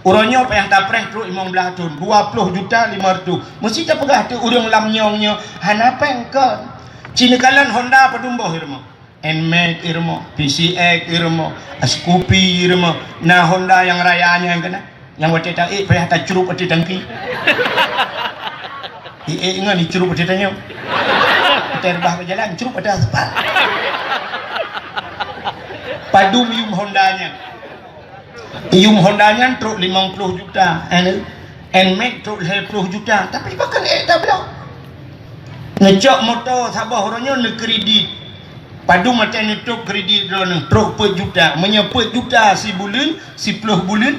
Uroe nyoe payah tapreh trok limong blaih thon, dua ploh juta limong reutôh. Meusti tapeugah teuk ureuëng lam nyong nyoe hana péng kon. Cit neukalon Honda padum boh i rumoh. Nmax i rumoh, P C X i rumoh, Scoopy i rumoh, na Honda nyang raya nyan keunan. Nyang watée taék payah tacrup ateueh tangki. Iék ngon icrup ateueh tanyoe. Watée reubah bak jalan, crup ateueh aspal. Padum yum Honda nyan. Yum Honda nyan trok limong ploh juta, eh, Nmax trok lhèe ploh juta, tapi pakon ék tabloe. Neucok moto saboh uroe nyoe neukredit. Padum watée neutôb kredit droeneuh trok peuet juta. Meunyoe peuet juta sibuleuen, siploh buleuen,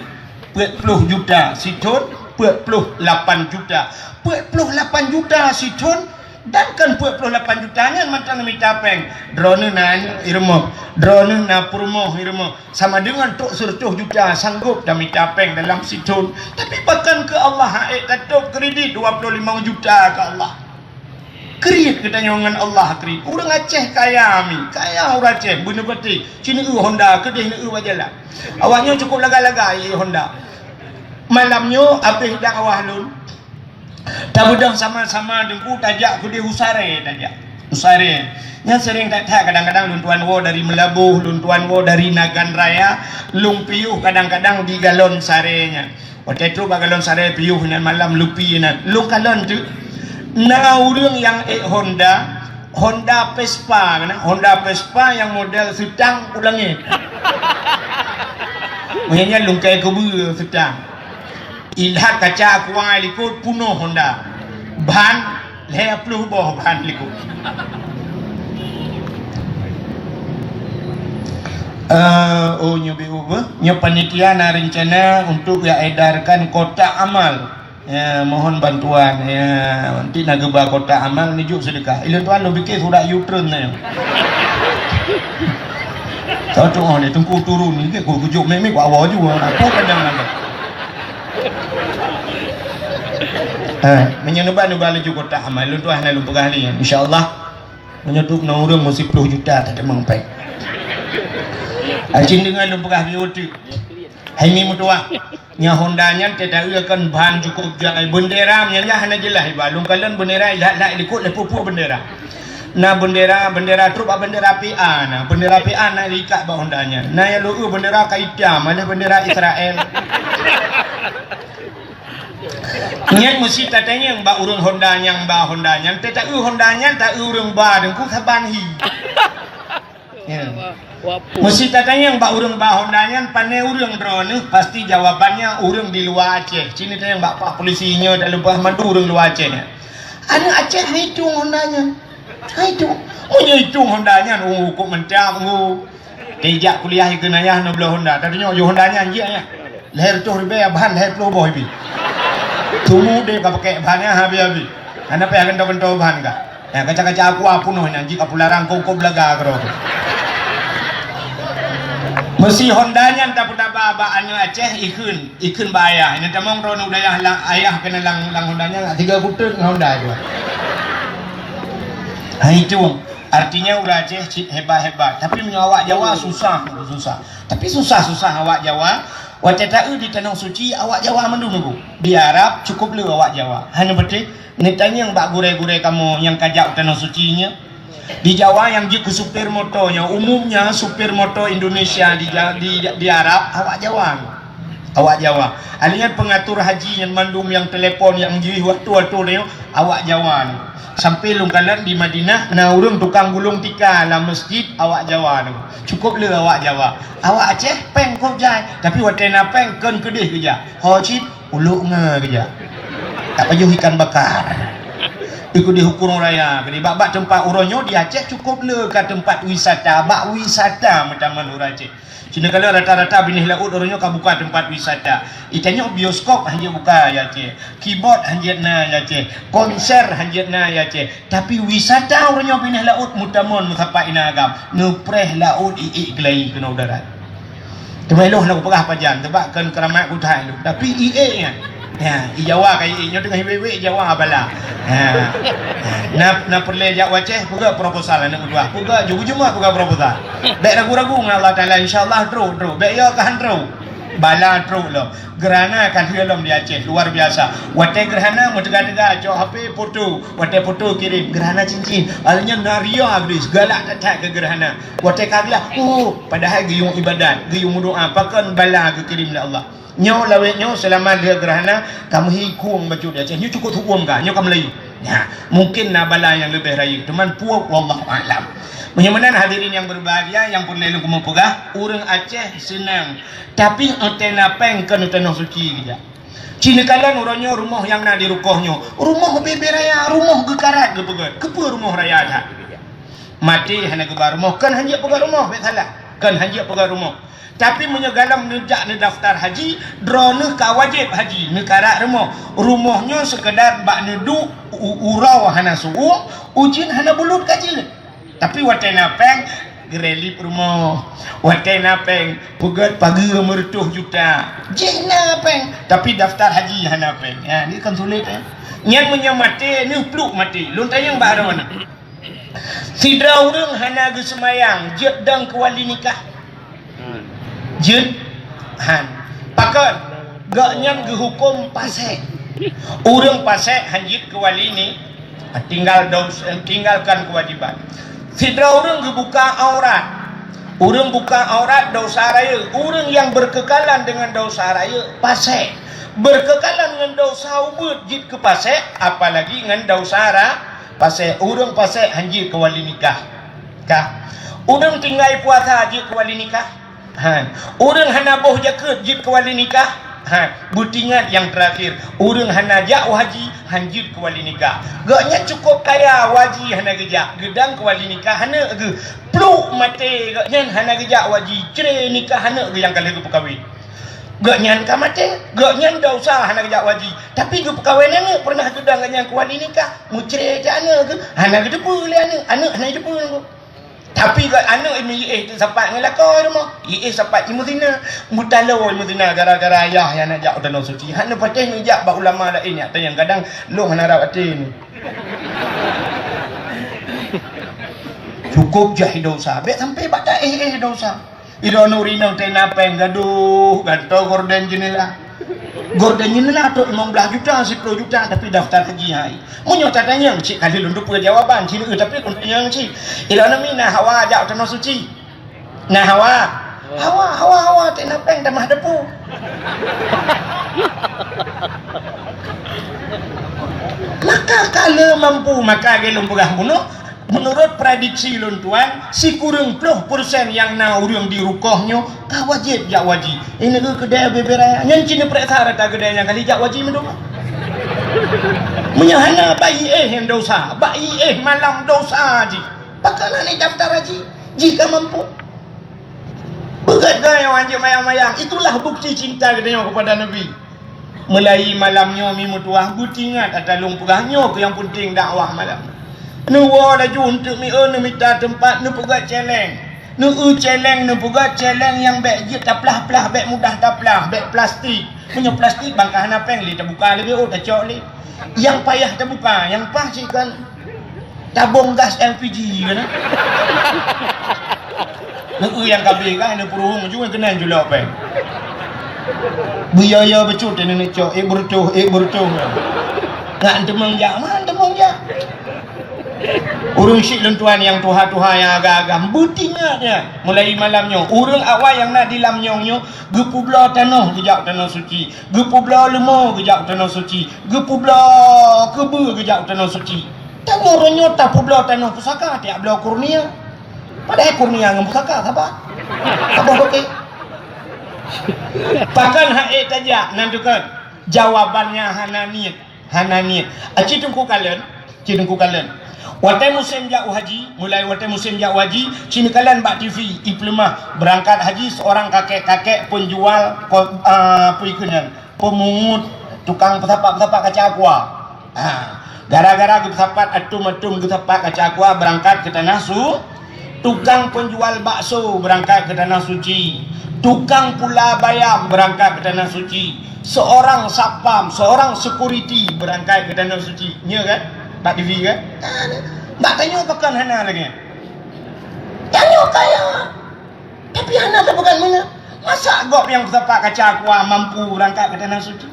peuet ploh juta sithon, peuet ploh lapan juta. Peuet ploh lapan juta sithon, dan kon peuet ploh lapan juta nyan mantong neumita péng. Droeneuh na aneuk i rumoh, droeneuh na peurumoh i rumoh. Sama deungon trok seureutôh juta sanggop tamita péng dalam sithon. Tapi pakon keu Allah hak ék tatôb kredit dua ploh limong juta keu Allah. Kriet geutanyoe ngon Allah kriet. Ureuëng Aceh kaya mi, kaya ureuëng Aceh beuneupatéh. Ci neueu Honda, keudeh neueu bak jalan. Awak nyoe cukup laga-laga ié Honda. Malam nyoe abéh dakwah lôn. Tabeudôh sama-sama Teungku tajak keudeh u Saree tajak. U Saree. Nyan sering that-that kadang-kadang lôn tuan woe dari Meulaboh, lôn tuan woe dari Nagan Raya, lôn piôh kadang-kadang di galon Saree nyan. Watée trok bak galon Saree piôh nyan malam lupi nyan. Lôn kalon teuk. Na ureuëng nyang ék Honda, Honda Vespa keunan, Honda Vespa nyang model seutang u langét. Meunyan lôn kai keubeue seutang. Ilhat kaca kuang likot punoh Honda. Ban lhèe ploh boh ban likot. Eh, oh, nyoe B U beuh. Nyoe panitia na rencana untuk ya edarkan kotak amal. Ya, mohon bantuan. Ya, nanti na geuba kotak amal neujok sedekah. Ilôn tuan lôn pikir surat U-turn na. Tahu tu, oh, ni Teungku turun ni, kok geujok mik-mik, wak-wak ju, apa kadang ada. Ha, meunyoe neuba, neuba laju kotak amal. Lôn tuan hana lôn peugah ni, insya-Allah. Meunyoe tu na ureuëng meusiploh juta tateumang péng. Acin deungon lôn peugah biotik. Hai mi meutuah. Nya Honda nyan teudaeue kon ban cukup jai. Bendera nyan nya hana jeulaih iba. Lôn kalon bendera ilhat-lhat likot lé peue-peue bendera. Na bendera, bendera trok bak bendera P A na. Bendera P A na ikat bak Honda nyan. Na ya lôn bendera ka itam, malah bendera Israel. Nyan meusi tatanyong bak ureuëng Honda nyang ba Honda nyan, teuta-eu Honda nyan ta-eu ureuëng ba deungku saban hi. Ya. Meusi tatanyong bak ureuëng ba Honda nyan, pane ureuëng droeneuh, pasti jawabannya ureuëng di luwa Aceh. Sini tanyong bak pak polisi nyoe, dak leubeh mandum ureuëng luwa Aceh nyan. Aneuëk Aceh hai tueng Honda nyan. Hai tueng. Meunyoe tueng Honda nyan, oh, kok mantap, oh. Teuh jak kuliah ikeu nayah neu bloe Honda. Tatunyok ju Honda nyan jih nyan. Lhèe reutôh ribèe ban lhèe ploh boh ibi. Tumu deh ka pakèk ban nyan habéh-habéh. Hana payah geuntô-geuntô ban ka. Ya, kaca-kaca aku apunoh nyan jih ka pularang kongko belaga keudroe. Meusi Honda nyan tapeutaba bak aneuëk Aceh ikheun, ikheun bak ayah. Nyan tamong droeneuh u dayah lang, ayah keunan lang, lang Honda nyan, tiga buteuet ngon Honda itu. Hai tueng. Artinya ureuëng Aceh cit hebat-hebat, tapi meunyoe awak Jawa susah, susah. Tapi susah-susah awak Jawa, watèe ta-eu di Tanoh Suci awak Jawa mandum nunggu. Di Arab cukup le awak Jawa. Hana beutôi, neutanyong bak gurèe-gurèe kamoe nyang ka jak u Tanoh Suci nyoe. Di Jawa nyang jeuet keu supir moto nyoe, umumnya supir moto Indonesia di, Ja- di, di Arab awak Jawa. Awak Jawa. Alèh nyan pengatur haji nyan mandum nyang telepon nyang jih waktu-waktu nyoe awak Jawa nyoe. Sampai lôn kalon di Madinah na ureuëng tukang gulong tika lam masjid awak Jawa nyoe. Cukup le awak Jawa. Awak Aceh péng kôb jai, tapi watèe na péng kon keudeh geujak. Ho cit ulok nge geujak. Tak pajoh ikan bakar. Ikut di hukum raya. Jadi bak-bak tempat uroe nyoe di Aceh cukup le ka tempat wisata. Bak wisata meutamah ureuëng Aceh. Cina kalau rata-rata binéh laôt uroe nyoe ka buka tempat wisata. Itanyong bioskop hanjeuet buka ya Aceh. Keyboard hanjeuet na ya Aceh. Konser hanjeuet na ya Aceh. Tapi wisata uroe nyoe binéh laôt meutamon meusapat inan agam. Neupreh laôt iék keulayi keunoe u darat. Teuma ilôn hana kupeugah pajan, teubak kon keuramat kuthai lôn. Tapi iék nyan. Ya, i Jawa ka iék nyoe teungoh iwék-wék i Jawa bala. Ya. Na, na peureulèe jak u Aceh, peugah proposal aneuk meutuah. Peugah ju, ju meupeugah proposal. Bèk ragu-ragu ngon Allah Taala, insya Allah trôk, trôk. Bèk yo ka han trôk. Bala trôk lom. Gerhana ka lheueh lom di Aceh, luar biasa. Watèe gerhana meuteuga-teuga cok H P foto, watèe foto kirim gerhana cincin. Alèh nyan na ria geudeh, galak that-that keu gerhana. Watèe ka glah, oh, padahai geuyue ibadat, geuyue meudoa, pakon bala geukirim lé Allah. Nyoe lawét nyoe seulama lheueh gerhana ka meuhi khueng bacut di Aceh. Nyoe cukôp huköm ka, nyoe ka meulayeue. Nyan, mungken na bala nyang leubeh rayeuk, teuma peue wallahu a'lam. Meunyoe meunan hadirin nyang berbahagia, nyang peureulèe lôn keumeung peugah, ureuëng Aceh seunang, tapi watèe na péng kon u Tanoh Suci geujak. Ci neukalon uroe nyoe rumoh nyang na di rukoh nyoe, rumoh bèe-bèe raya, rumoh geukarat geupeugöt. Keupeue rumoh raya that? Maté hana geuba rumoh, kon hanjeuet peugöt rumoh, bèk salah. Kon hanjeuet peugöt rumoh. Tapi meunyoe galom neujak neudaftar haji, droeneuh ka wajéb haji, neukarat rumoh. Rumoh nyoe seukeudar bak neuduek u-, uroe hana su'ueng, ujeuen hana bulut ka jeuet. Tapi watèe na péng, geurelip rumoh. Watèe na péng, peugöt pageue meureutoh juta. Jih na péng, tapi daftar haji hana péng. Ha, ni kan sulet, eh. Nyan meunyoe maté, neuh pluek maté. Lôn tanyong bak droeneuh. Sidroe ureuëng hana geuseumayang, jeuet dong keu wali nikah? Jeuet? Han. Pakon? Gobnyan geuhuköm pasék. Ureuëng pasék han jeuet keu wali ni, tinggal dos-, tinggalkan keuwajiban. Sidroe ureuëng geubuka aurat. Ureuëng buka aurat desya rayeuk. Ureuëng nyang beukeukalan deungon desya rayeuk, pasék. Beukeukalan ngon desya ubeut jeuet keu pasék, apalagi ngon desya ra-, pasék. Ureuëng pasék han jeuet keu wali nikah. Ka. Ureuëng tinggai puasa jeuet keu wali nikah. Han. Ureuëng hana boh jakeuet jeuet keu wali nikah. Han. Beutingat nyang teurakhir, ureuëng hana jak u haji han jeuet keu wali nikah. Gobnyan cukôp kaya, u haji hana geujak, geudong keu wali nikah aneuk geuh. Pluek maté gobnyan hana geujak u haji, cre nikah aneuk geuh nyang ka lheueh geupeukawen. Gobnyan ka maté, gobnyan desya hana geujak u haji, tapi geupeukawen aneuk peureunah geudong gobnyan keu wali nikah, meucre cit aneuk geuh, hana geuteupeue lé aneuk, aneuk hana jiteupeue lé. Tapi gobnyan aneuk meujiéh teusapat ngon lakoe rumoh, jiéh sapat jimeuzina, meutalo jimeuzina gara-gara ayah nyang neujak u Tanoh Suci, hana patéh neujak bak ulama laén nyan, nyang kadang lôn hana rab até nyoe. Cukôp jai desya, bèk sampai bak taéh-éh desya. Iroe nuri nang tena péng gadoh, gantoe gorden jeunela. Gorden jeunela trôk limong blaih juta, siploh juta, tapi daftar haji hai. Meunyoe tatanyong, cit kali lôn teupeue jawaban, cit, eh, tapi lôn tanyong cit. Iroe nami na hawa jak u Tanoh Suci. Na hawa. Hawa, hawa, hawa, tena péng tamah depu. Maka ka le mampu, maka lagèe lôn peugah bunoe, meunurot prediksi lôn tuan, sikureueng ploh persen nyang na ureueng di rukoh nyoe ka wajéb jak haji. Ineuk keudè bubé raya, nyan cit neupeureksa rata keudè nyang kali jak haji meudua. Meunyoe hana, bak iéh nyang dosa, bak iéh malam dosa jih. Pakon hana daftar haji? Jih ka mampu. Beugèt geuh nyang wajéb mayang-mayang. Itulah bukti cinta geutanyoe kepada Nabi. Mulai malam nyoe mi meutuwah, beutingat ata lôn peugah nyoe keuh nyang peunteng dakwah malam. Neuwoe laju eunteuk mieu neumita teumpat, neupeugèt cèlèng. Neueu cèlèng, neupeugèt cèlèng nyang bèk jeuet taplah-plah, bèk mudah taplah, bèk plastik. Meunyoe plastik, ban ka hana pèng lé tabuka leubeh ôt tacok lé. Nyang payah tabuka, nyang paih cit kan tabong gas L P G kan. Neueu nyang ka abéh kan, neupeuruhueng ju keunan julok pèng. Beuyo-yo bacut neuneucok, ék beureutoh, ék beureutoh. Ngat teumeung jak, man teumeung jak. Ureueng syik lôn tuan nyang tuha-tuha nyang agam-agam, beutingat nyan. Mulai malam nyoe, ureueng awai nyang na di lam nyong nyoe, geupubloe tanoh geujak tanoh suci, geupubloe leumo geujak tanoh suci, geupubloe keubeue geujak tanoh suci. Tanyoe uroe nyoe tapubloe tanoh pusaka, tajak bloe kurnia. Padahai kurnia ngon pusaka saban. Saban oke. Pakon han ék tajak, nan teuh kon. Jawabannya hana niet. Hana niet. Aci Teungku kalon, ci Teungku kalon. Watèe musém jak u haji, mulai watèe musém jak u haji, ci neukalon bak T V, ipeuleumah beurangkat haji seorang kakek-kakek penjual ko-, ah, peue keunan, pemungut, tukang peusapat-peusapat kaca aqua. Ha, gara-gara geupeusapat atom-atom geusapat kaca aqua beurangkat keu tanah su-, tukang penjual bakso beurangkat keu tanah suci, tukang pula bayam beurangkat keu tanah suci, seorang satpam, seorang security beurangkat keu tanah suci. Nyo kan? Bak T V kan? Bak tanyoe pakon hana lagèe nyan. Tanyoe kaya, tapi hana tapeugah meunan. Masa gob nyang peusapat kaca aqua mampu beurangkat keu tanah suci?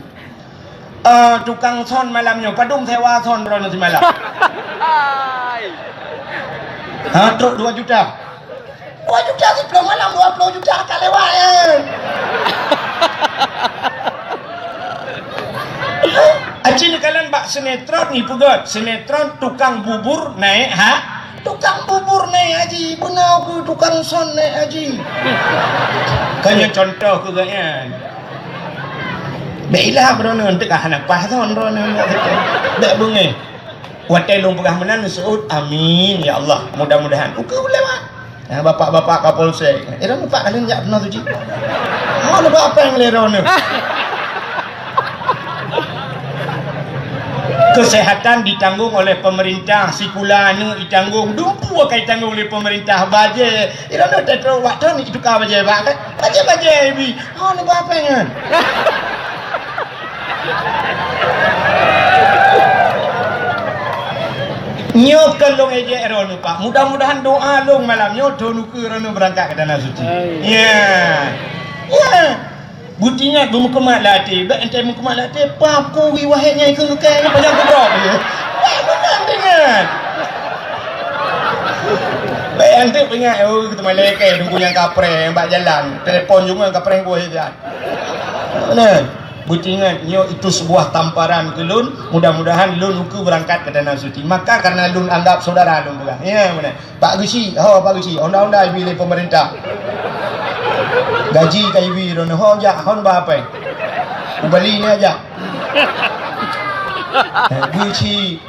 Eh, tukang son malam nyoe, padum sewa son droeneuh simalam? Hai. Ha, trok dua juta. Dua juta siploh malam, dua ploh juta ka lewat, eh. Aci neukalon bak sinetron, ipeugèt sinetron tukang bubur naik ha-, tukang bubur naik haji, beuna keuh tukang son naik haji. Kan nyan contoh keuh geuh nyan. Bèk ilap droeneuh, eunteuk ka hana paih thon droeneuh. Bèk beungèh. Watèe lôn peugah meunan, seuôt, "Amin, ya Allah, mudah-mudahan." Ukeue lewat. Nah, bapak-bapak Kapolsek, "Eh, droeneuh Pak, kalian jak peunoh suci." Oh, leubeh apa nyang lé droeneuh? Kesehatan ditanggung oleh pemerintah, sikula aneuk ditanggung, dumpeue ka jitanggung lé pemerintah, bajèe. Iroh nyoe teutrok bak thon ituka bajèe bak, kan? Bajèe-bajèe ibi. Oh, neuba péng nyan. Nyoe keu lôn ejek droeneuh, Pak. Mudah-mudahan doa lôn malam nyoe thon ukeue droeneuh beurangkat keu Tanah Suci. Hai. Ya. Ya. Beutingat beumeukeumah lam até, bèk enteuk meukeumah lam até, papu ri wahé nyang ikeu ngukée nyan panyang keudroe. Bèk meunan teuingat. Bèk enteuk peuingat, oh, teuma lekée teungku nyang kapreh bak jalan, telepon jumeuang kapreh boh igan. Nah, beutingat nyoe itu sebuah tamparan keu lôn, mudah-mudahan lôn ukeue beurangkat keu Tanah Suci. Maka karena lôn anggap saudara lôn peugah. Ya, meunan. Pak Geuchik, ho Pak Geuchik, honda-honda ibi lé pemerintah. Gaji ka ibi droeneuh, ho jak, ho neuba péng. Ubali nyan jak. Eh, Geuchik.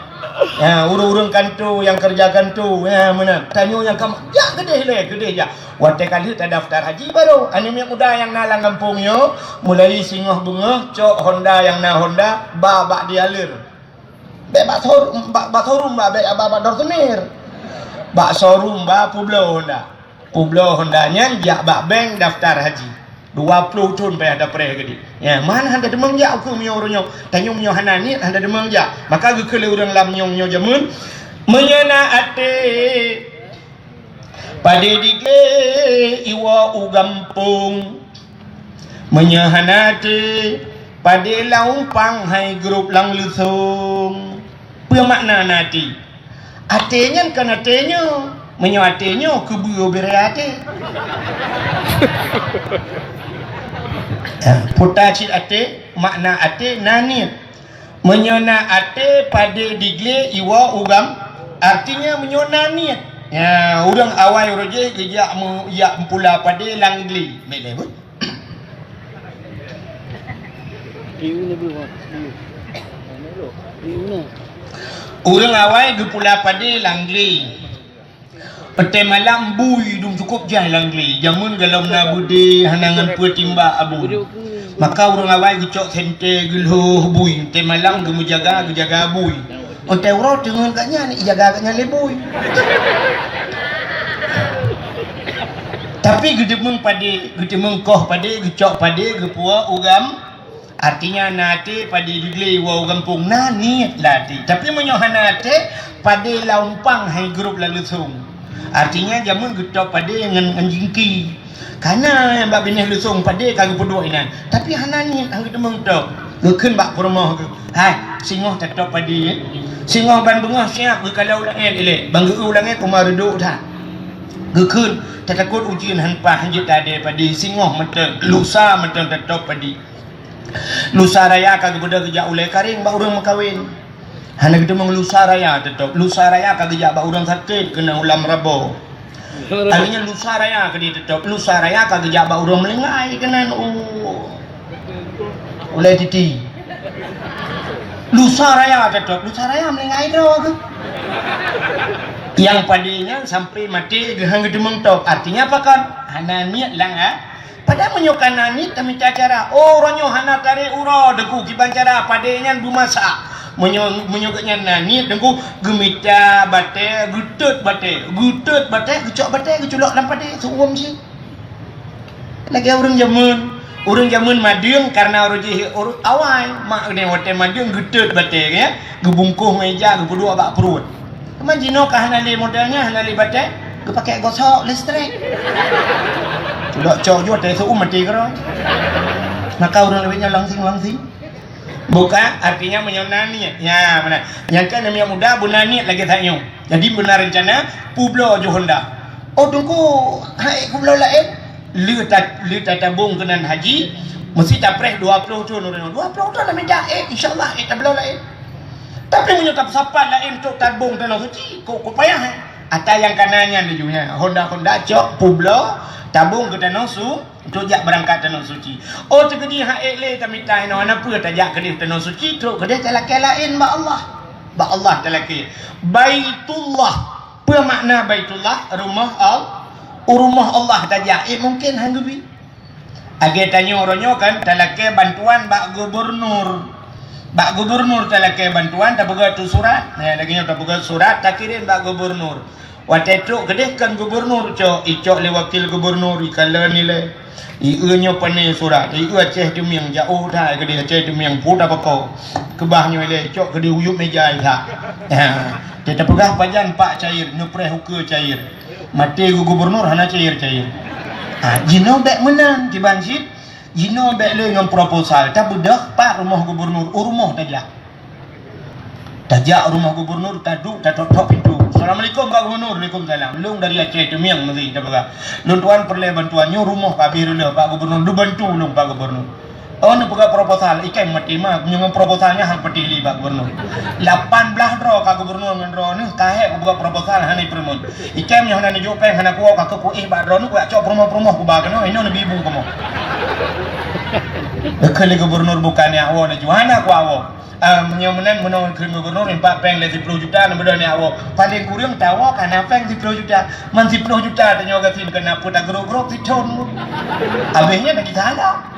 Ya, ureueng-ureueng kanto nyang keureuja kanto, ya, meunan. Tanyoe nyang ka ma-, jak keudeh lé, keudeh jak. Watée ka lheueh tadaftar haji baru. Aneuk miet muda nyang na lam gampông nyoe, mulai singoh beungoh cok honda nyang na honda, ba bak dialer. Bèk bak showroom, bak, bak showroom ba, bèk ba bak dorsemir. Bak showroom ba peubloe honda. Peubloe honda nyan jak bak bank daftar haji. Dua ploh thon payah dapreh keudeh. Ya, man hana deungon jak ukeue meunyoe uroe nyoe. Tanyoe meunyoe hana niet hana deungon jak. Maka geukheun lé ureueng lam nyong nyoe jameun, meunyoe na até padé digléh iwoe u gampông. Meunyoe hana até, padé lam umpang hai grôp lam leusông. Peue makna na até? Até nyan kon até nyoe. Meunyoe até nyoe, keubeue bèrè até. Eh, puta cit até, Makna até na niet. Meunyoe na até padé diglé iwoe u gam, artinya meunyoe na niet. Ya, ureuëng awai roh jih geujak meujak meupula padé lam glé. Bèk lé beuh. Ureuëng awai geupula padé lam glé. Watèe malam bui dum cukôp jai lam glé. Jameun gohlom na beudé hana ngon peue timbak abui. Maka ureuëng awai geucok sentée geulhôh bui. Watèe malam geumeujaga, geujaga bui. Watèe uroe teungeut gobnyan, ijaga gobnyan lé bui. Tapi geuteumeung padé, geuteumeung koh padé, geucok padé, geupuwoe u gam. Artinya na até padé diglé iwoe u gampông, na niet lam até. Tapi meunyoe hana até, padé lam umpang hai grup lam leusông. Artinya jameun geutôb padé ngon, ngon jingki. Kana nyang bak binéh leusông padé ka geupeuduek inan. Tapi hana niet, han geuteumeung tôb. Geukheun bak peurumoh geuh, "Hai, singoh tatôb padé, eh. Singoh ban beungoh siap geukalon u langét ilée. Ban geu-eu u langét teuma reudôk that." Geukheun, tatakot ujeuen han paih, han jeuet tadée padé, singoh mantong, lusa mantong tatôb padé. Lusa raya ka geubeudôh geujak ulée karéng bak ureuëng meukawen. Hana geuteumeung lusa raya teutôb. Lusa raya ka geujak bak ureuëng sakét keunan u Lam Rabo. Akhirnya lusa raya ka di teutôb. Lusa raya ka geujak bak ureuëng meulinggai keunan u ulée titi. Lusa raya teutôb. Lusa raya meulinggai droe keuh. Nyang padé nyan sampai maté geuh han geuteumeung tôb. Artinya apa kon? Hana niet lam a-, Padahai meunyoe ka na niet tamita cara, oh, uroe nyoe hana tarek uroe, Teungku, kiban cara padé nyan beumasak. Meunyoe, meunyoe gobnyan na niet, Teungku, geumita batée, geutot batée, geutot batée, geucok batée, geuculok lam padé, seuuem cit. Lagée ureuëng jameun, ureuëng jameun madeueng kareuna uroe jih ureuëng awai, mak geuhnyan watée madeueng geutot batée, ya, geubungkôh ngon ija, geupeuduek bak pruet. Teuma jinoe ka hana lé model nyan, hana lé batée, geupakée gosok listrik. Culok cok ju watée seuuem maté keudroe. Maka ureuëng lawét nyan langsing-langsing. Bukan, artinya meunyoe na niet. Nya, meunan. Nyang keu aneuk muda beuna niet lagée that nyoe. Jadi beuna reuncana peubloe ju Honda. Oh, Teungku, hai peubloe laén. Lheueh ta-, lheueh tatabong keunan haji, meusti tapreh dua ploh thon ureuëng nyoe. Dua ploh thon na mita, eh, insya Allah, eh, tabloe laén. Tapi meunyoe tapeusapat laén trok tabong tanoh suci, kok, kok payah, eh. Ata nyang kana nyan laju nyan. Honda-honda cok, peubloe, tabong keu tanoh su-, untuk jak beurangkat tanoh suci. Oh, teukeudi han ék lé tamita inoe, hana peue tajak keudeh tanoh suci, trok keudeh talakée laén bak Allah. Bak Allah talakée. Baitullah. Peue makna Baitullah? Rumoh Al-, u rumoh Allah tajak. Eh, mungken han geubi. Lagée tanyoe uroe nyoe kan talakée bantuan bak gubernur. Bak gubernur talakée bantuan, tapeugah tu surat. Nah, lagée nyoe tapeugah surat, takirém bak gubernur. Watée trok keudeh kan gubernur cok, icok lé wakil gubernur, ikalon ilée. Ieu nyoe pane surat, ieu Aceh Teumieng, jaoh that keudeh Aceh Teumieng, pu tapakoe. Keubah nyoe ilée, icok keudeh uyueb meja that. Ha, teupeugah pajan pak cair, neupreh ukeue cair. Maté geu-, gubernur hana cair-cair. Ha, jinoe bék meunan, kiban cit. Jinoe bék lé ngon proposal. Tabeudôh pat rumoh gubernur, u rumoh tajak. Tajak rumoh gubernur, taduek, tatok-tok pintoe. "Assalamualaikum, Pak Gubernur." "Waalaikumsalam." "Lôn dari Aceh Teumieng, meusi tapeugah. Lôn tuan peureulée bantuan nyoe rumoh ka abéh reuloh, Pak Gubernur. Neubantu lôn, Pak Gubernur." Oh, neupeugah proposal, ikai maté ma, meunyoe ngon proposal nyan han patéh lé bak gubernur. Lapan blaih droe ka gubernur ngon droeneuh, ka hék kupeugah proposal hana ipeureumeun. Ikai meunyoe hana neujok péng, hana kuwoe, ka kuéh bak droeneuh, kujak cok peurumoh-peurumoh kuba keunoe, inoe neubi bu kamoe. Geukheun lé gubernur bukan neujak woe laju, hana kuwoe. Ah, meunyoe meunan, meunoe kheun gubernur, impak péng lé siploh juta, neubeudôh neujak woe. Paléng kureueng tawoe ka na péng siploh juta. Man siploh juta tanyoe gasien keunan peue tagrôp-grôp sithon. Abéh nyan lagi salah.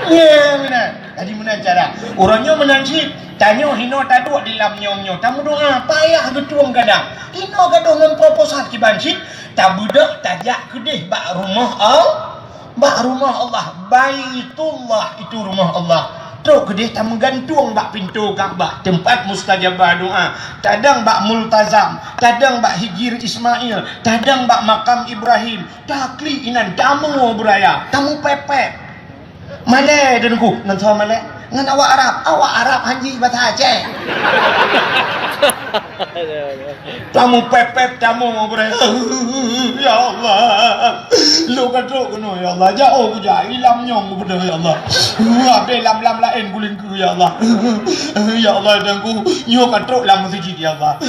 Nyan meunan. Jadi meunan cara. Uroe nyoe meunan cit. Tanyoe hinoe taduek di lam nyom nyoe. Tameudoá, payah geutueng gadang. Hinoe gadôh ngon proposal kiban cit. Tabeudôh tajak keudeh bak rumoh Allah. Bak rumoh Allah. Baitullah itu rumoh Allah. Trok keudeh tameugantung bak pintoe Ka'bah, teumpat mustajabah doa. Tadong bak Multazam, tadong bak Hijir Ismail, tadong bak makam Ibrahim. Takli inan, tamu beuraya, tamu pepet. Malée Teungku, ngon soe malée? Ngon awak Arab. Awak Arab han jih basa Aceh. Tamu pep-pep tamu beurai. Ya Allah. Lôn ka trok keunoe ya Allah. Jauh kujak ilam nyong beudôh ya Allah. Abéh lam-lam laén kulingkeu ya Allah. Ya Allah, Tuhanku, nyoe ka trok lam meuseujid ya Allah.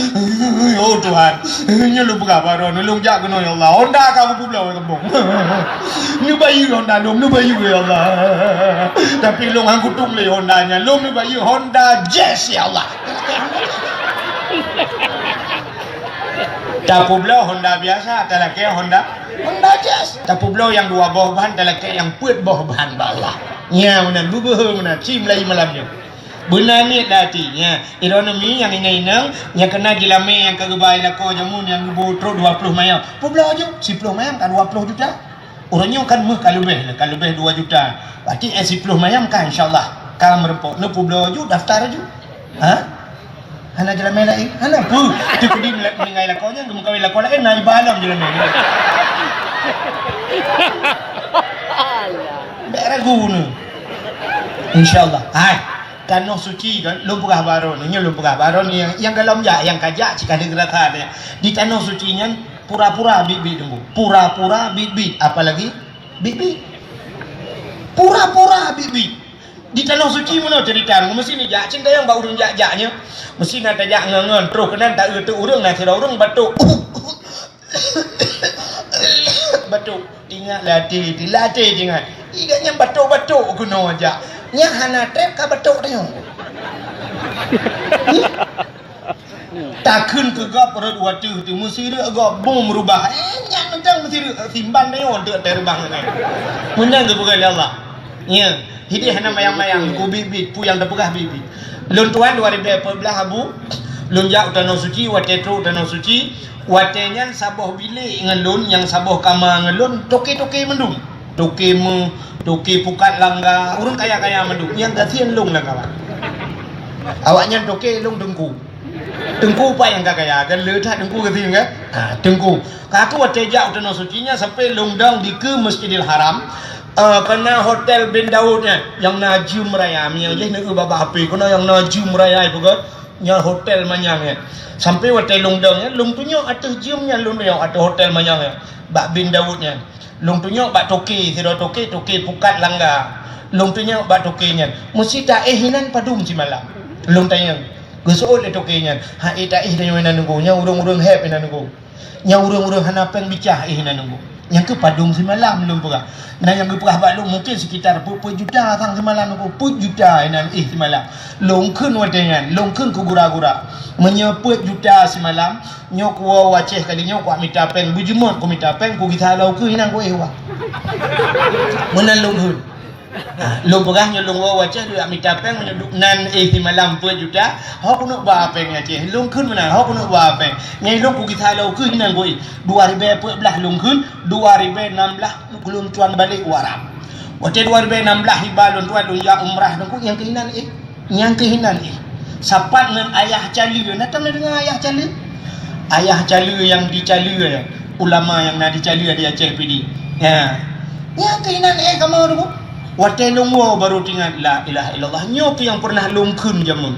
Oh Tuhan, nyoe lôn peugah baroe, lôn jak keunoe ya Allah. Honda ka kupeubloe kampung. Neubayeue Honda lôn, neubayeue ya Allah. Tapi lôn han kutem lé Honda nyan, lôn neubayeue Honda Jazz ya Allah. Tapeubloe Honda biasa, talakée Honda, Honda Jazz. Tapeubloe nyang dua boh ban, talakée nyang peuet boh ban bak Allah. Nya meunan, beubeuhe meunan, ci meulayeue malam nyoe. Beuna niet lam até, nya. Droeneuh mi nyang inong-inong, nyang keuna jilamé nyang ka geuba i lakoe jameun nyang geuboh trok dua ploh mayam. Peubloe ju, siploh mayam ka dua ploh juta. Uroe nyoe kan meuh ka leubeh, ka leubeh dua juta. Berarti eh siploh mayam ka, insya Allah. Ka meureumpok. Neupeubloe ju, daftar ju. Ha? Hana jalan laén? Hana peue? Teupeudi meuninggai lakoe nyan, geumeukawen lakoe laén, na iba lom jalan laén. Bèk ragu neuh. Insya Allah. Hai, Tanoh Suci kan, lôn peugah baroe nyoe, lôn peugah baroe nyoe, nyang, nyang golom jak, nyang ka jak, cit ka deuh geurasa deh. Di Tanoh Suci nyan, pura-pura biet-biet teungku. Pura-pura biet-biet, apalagi biet-biet. Pura-pura biet-biet. Di Tanoh Suci meunoe cerita, meusti neujak, cit tanyong bak ureueng jak-jak nyoe. Meusti na tajak ngon-ngon, troh keunan taeu-eu ureueng, na sidroe ureueng batuk. Batuk. Ingat lam até, lam até ingat. Ingat nyan batuk-batuk keunoe jak. Nyan hana trép ka batuk tanyong. Takheun keu gob rot watèe teuh meusireuk gob bom rubah. Eh, nyan mantong meusireuk simban nyoe teuk terbang nyan. Meunan geupeugah lé Allah. Nya, hidéh hana mayang-mayang, ku biet-biet, peue nyang teupeugah biet-biet. Lôn tuan dua ribèe empat belas Abu, lôn jak u Tanoh Suci, watèe trok u Tanoh Suci, watèe nyan saboh bilék ngon lôn, nyang saboh kama ngon lôn, toke-toke mandum. Toke meu, toke pukat langga, ureueng kaya-kaya mandum. Nyang gasien lôn lam kawan. Awaknyan toke, lôn teungku. Teungku pat nyang ka kaya, kan le that teungku gasien kan? Ha, teungku. Ka aku watèe jak u Tanoh Suci nyan sampoe lôn dong dikeue Masjidil Haram, eh, keunan hotel Bin Daud nyan, nyang na jeuem raya, meunyo jih neu babah api, keunan nyang na jeuem raya ipeugah, nyan hotel manyang nyan. Sampoe watèe lôn dong nyan, lôn tunyok ateueh jeuem nyan, lôn tunyok ateueh hotel manyang nyan, bak Bin Daud nyan. Lôn tunyok bak toke, sidroe toke, toke pukat langga. Lôn tunyok bak toke nyan, "Meusti taéh inan padum simalam?" Lôn tanyong. Geuseuôt lé toke nyan, "Ha, éh taéh tanyoe inan teungku, nyan ureueng-ureueng héb inan teungku. Nyan ureueng-ureueng hana péng bicah éh inan teungku. Nyan keuh padum simalam," lôn peugah. Na nyang geupeugah bak lôn, "Mungken sekitar peuet-peuet juta sang simalam teungku, peuet juta inan éh simalam." Lôn kheun watèe nyan, lôn kheun keu gura-gura, "Meunyoe peuet juta simalam, nyoe kuwoe u Aceh kali nyoe kuak mita péng, beujeumot kumita péng, kugisa lom keuh inan kuéh wah." Meunan lôn kheun. Ha, lôn peugah nyoe lôn woe u Aceh, duek mita péng, meunyoe duek nan éh simalam peuet juta, ho kuneuk ba péng Aceh. Lôn kheun meunan, ho kuneuk ba péng. Nyan lôn kugisa lom keuh inan kuéh. Dua ribèe peuet belas lôn kheun, dua ribèe nam belas lôn tuan balek u Arab. Watèe dua ribèe nam belas iba lôn tuan lôn jak umrah teungku, nyang keuh inan éh. Nyang keuh inan éh. Sapat ngon Ayah Caleue. Na tom neudeungoe Ayah Caleue? Ayah Caleue nyang di Caleue nyan. Ulama nyang na di Caleue di Aceh Pidie. Ya. Nyang keuh inan éh kamoe teungku. Watèe lôn woe baru teuingat, la ilaha illallah. Nyoe keuh nyang pernah lôn kheun jameun.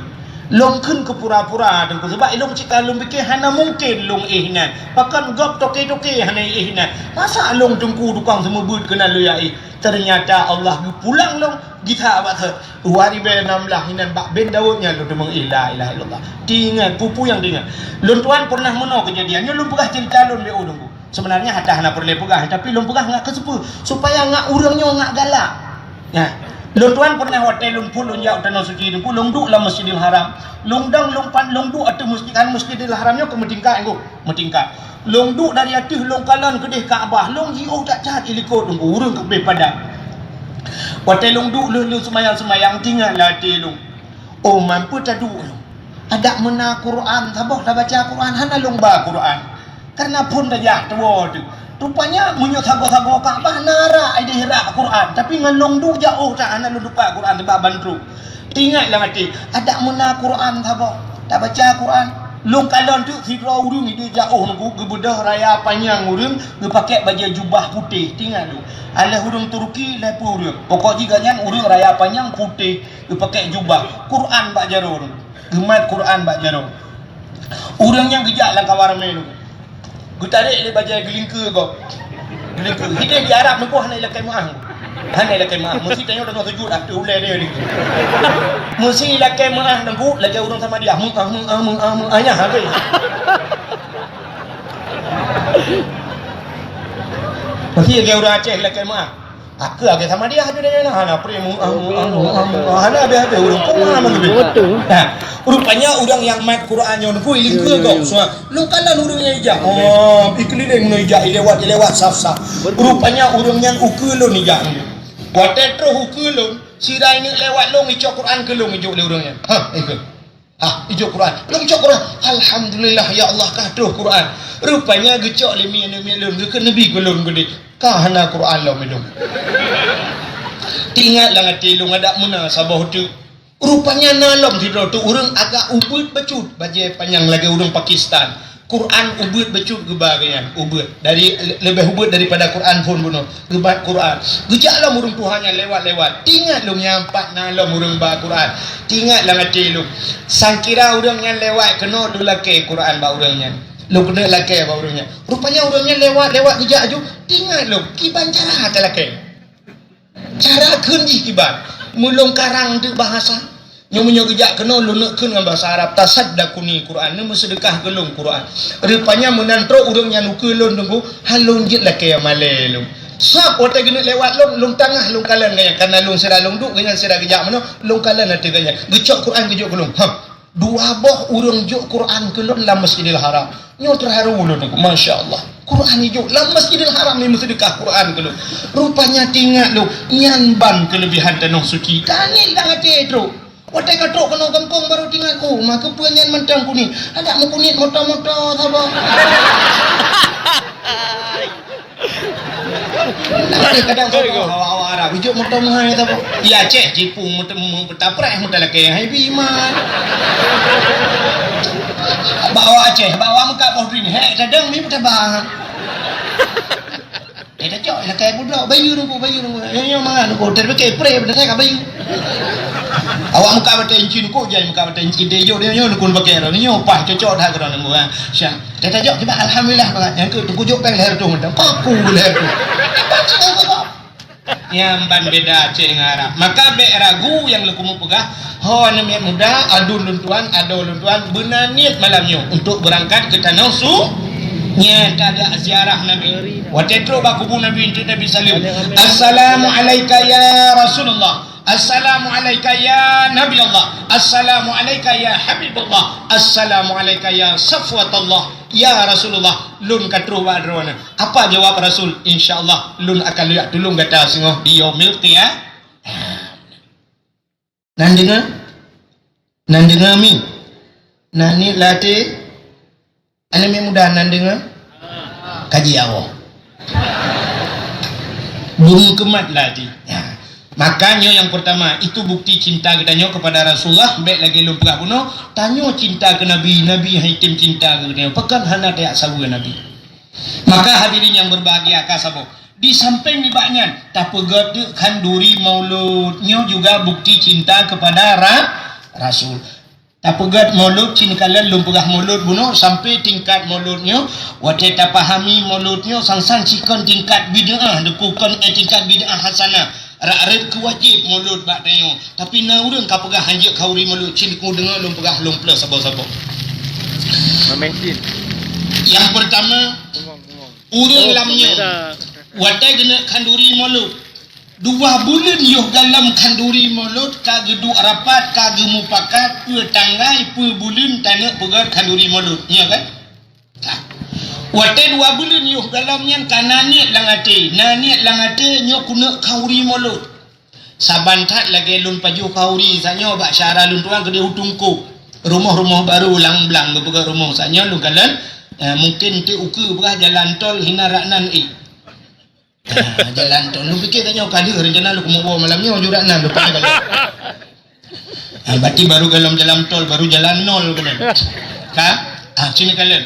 Lôn kheun keu pura-pura teungku. Sabab lôn cit ka lôn pike hana mungken lôn éh inan. Pakon gob toke-toke hana éh inan. Masa lôn teungku tukang seumeubeuet keunan lôn jak éh. Teunyata Allah geupulang lôn gisa bak thot. Dua ribèe nam belas inan bak Bin Daud nyan lôn teumeung éh, la ilaha illallah. Teuingat, peue-peue nyang teuingat. Lôn tuan pernah meunoe keujadian. Nyoe lôn peugah cerita lôn B O teungku. Seubeunarnya hata hana peureulèe peugah, tapi lôn peugah ngat keu seupeue? Supaya ngat ureueng nyoe ngat galak. Nah, lôn tuan pernah watèe lôn phôn lôn jak u Tanoh Suci teungku, lôn duek lam Masjidil Haram. Lôn dong lôn pan lôn duek ateueh masjid, kan Masjidil Haram nyoe keu meutingkat teungku. Meutingkat. Lôn duek dari ateueh lôn kalon keudéh Ka'bah, lôn jiôh that-that i likot teungku, ureueng ka abéh padat. Watèe lôn duek lheueh lôn seumayang-seumayang, teuingat lam até lôn, "Oh, man peue taduek lôn? Adak meuna Quran saboh, tabaca Quran, hana lôn ba Quran. Kareuna phôn tajak tuwoe teuh. Rupanya meunyoe sagoe-sagoe Ka'bah na rak idéh rak Quran, tapi ngon lôn duek jiôh that hana lôn tuka Quran sabab ban trok." Teuingat lam até, "Adak meuna Quran saboh, tabaca Quran." Lôn kalon teuk sidroe ureueng idéh jiôh teungku, geubeudôh raya panyang ureueng, geupakèk bajèe jubah putéh. Teuingat lôn. Alah ureueng Turki, alah peue ureueng. Pokok jih gobnyan ureueng raya panyang putéh, geupakèk jubah. Quran bak jaroe teungku. Geumat Quran bak jaroe. Ureuëng nyan geujak lam kawan ramé tu. Geutarek lé bajée geulingkeue gob. Geulingkeue. Hideh di Arab nungku hana ilakée meuah. Hana ilakée meuah. Meusi tanyoe deungon sujud ateueh ulée dia ni. Meusi ilakée meuah nungku lagée ureuëng Samadiyah. Meuah, meuah, meuah, meuah. Nyan habéh. Meusi lagée ureuëng Aceh ilakée meuah. Aku agak sama dia hadu dengan hana premu amu amu amu hana habis-habis ureuëng pun hana lebih. Betul. Nah, rupanya ureuëng nyang mat Quran nyoe nungku ilingkeue gob semua. Lu kalan ureuëng nyang ijak. Oh, ikelileng nyoe ijak ilewat ilewat saf-saf. Rupanya ureuëng nyan ukeue lôn ijak. Watée troh ukeue lôn, sira ineuk lewat lôn icok Quran keu lôn ijok lé ureuëng nyan. Ha, ikut. Ah, ijok Quran. Lôn cok Quran. Alhamdulillah, ya Allah, ka troh Quran. Rupanya geucok lé mi aneuk miet lôn, geukheun neubi keu lôn keudeh. Ka hana Quran lom idong. Teuingat lam até lôn adak meuna saboh teuk. Rupanya na lom sidroe teuk ureuëng agak ubeuet bacut, bajée panyang lagée ureuëng Pakistan. Quran ubeuet bacut geuba geuh nyan, ubeuet. Dari, leubeh ubeuet daripada Quran phon bunoe. Geubat Quran. Geujak lom ureuëng tuha nyan lewat-lewat. Teuingat lôn nyang pat na lom ureuëng ba Quran. Teuingat lam até lôn. Sangkira ureuëng nyan lewat keunoe lôn lakée Quran bak ureuëng nyan. Lôn keuneuk lakée bak ureuëng nyan. Rupanya ureuëng nyan lewat-lewat geujak aju. Teuingat lôn. Kiban cara talakée. Cara kheun jih kiban. Meulôn karang teuk bahasa. Nyoe meunyoe geujak keunoe lôn neuk kheun ngon bahasa Arab, tasaddaquni Quran, neumeuseudeukah keu lôn Quran. Rupanya meunan trok ureuëng nyan ukeue lôn teungku, han lôn jeuet lakée malée lôn. Sab watée geuneuk lewat lôn, lôn tangah lôn kalon geuh nyan, kana lôn sira lôn duek geuh nyan sira geujak meunoe, lôn kalon ateueh geuh nyan. Geucok Quran geujok keu lôn. Ha, dua boh ureuëng jok Quran keu lôn lam Masjidil Haram. Nyoe teuharu lôn teungku, masya Allah. Quran ijok lam Masjidil Haram ni meuseudeukah Quran keu lôn. Rupanya teuingat lôn, nyan ban keuleubihan tanoh suci. Tangieng lam até trok. Watée ka trok keunoe gampông barô teuingat, oh, ma keupeue nyan mantong kuniet. Adak meukuniet moto-moto saboh. Tapi kadang saboh awak-awak Arab ijok moto meuhai saboh. Di Aceh jipung moto meupeutapreh meutalakée hai bi iman. Bak awak Aceh, bak awak Mekah boh drien, hek tadeng mi meutabah. Eh, tacok, lakée budok, bayeue nunggu, bayeue nunggu. Nyoe, nyoe mangat nunggu, teupeukée pre, benda saya ka bayeue. Awak muka batée incin kok, jai muka batée incin, teujo dia nyoe nukun pakai dah, nyoe pah cocok dah kena nunggu, ha. Syah, tacok, kiban alhamdulillah, mangat. Nyang keu tukujok peng leher tu, mentang paku leher tu. Nyang ban beda Aceh ngon Arab. Maka bék ragu nyang leukumu peugah, ho aneuk muda, aduen lôn tuan, adoe lôn tuan, beuna niet malam nyoe untuk beurangkat keu tanoh su-, nyan ka ada ziarah Nabi. Watée trok bak kubu Nabi, enteuk Nabi saleuem. Assalamu alaika ya Rasulullah. Assalamu alaika ya Nabi Allah. Assalamu alaika ya Habibullah. Assalamu alaika ya Safwatullah. Ya Rasulullah, lôn ka troh bak droeneuh. Apa jawab Rasul? Insya Allah, lôn akan lheueh tulông gata singoh di yaumil qiyamah. Nan deungoe? Nan deungoe mi? Nan niet lam até? Aneuk miet muda nan deungoe? Kaji Allah. Beumeukemat lam até. Ya. Maka nyoe nyang peurtama, itu bukti cinta geutanyoe kepada Rasulullah, bék lagée lôn peugah bunoe, tanyoe cinta keu Nabi, Nabi hai tem cinta keu geutanyoe. Pakon hana tajak saweue Nabi. Maka hadirin yang berbahagia, ka saboh. Di samping nibak nyan, tapeugét teuk khanduri maulud. Nyoe juga bukti cinta kepada ra-, Rasul. Tapeugét maulud, cit neukalon lôn peugah maulud bunoe sampai tingkat maulud nyoe. Watée tapahami maulud nyoe, sang-sang sikon tingkat bid'ah, dukukon, eh, tingkat bid'ah hasanah. Rak rot keu wajéb maulud bak tanyoe. Tapi na ureuëng ka peugah hanjeuet khanduri maulud, cit kudeungoe lôn peugah lôn plôh saboh-saboh. Memancing. Yang pertama, Ureuëng lam nyoe, watée geuneuk khanduri maulud, dua buleuen yoh galom khanduri maulud ka geuduek rapat, ka geumupakat peue tanggai, peue buleuen taneuk peugét khanduri maulud, nyo kan? Ka. Watée dua buleuen yoh galom nyan ka na niet lam até, na niet lam até nyoe kuneuk khanduri maulud. Saban that lagée lôn pajoh khanduri, sanyoe bak syara lôn tuan keudeh u Teungku. Rumoh-rumoh barô lam blang geupeugah rumoh, sanyoe lôn kalon, eh, mungken teuk ukeue peugah jalan tol hina rak nan, eh. Ah, jalan tol. Lôn pike tanyoe ka deuh rencana lôn keumeung woe malam nyoe ju rak nan depan galak. Ah, berarti baru galom jalan tol, baru jalan nol keunan. Ka? Ah, cit neukalon.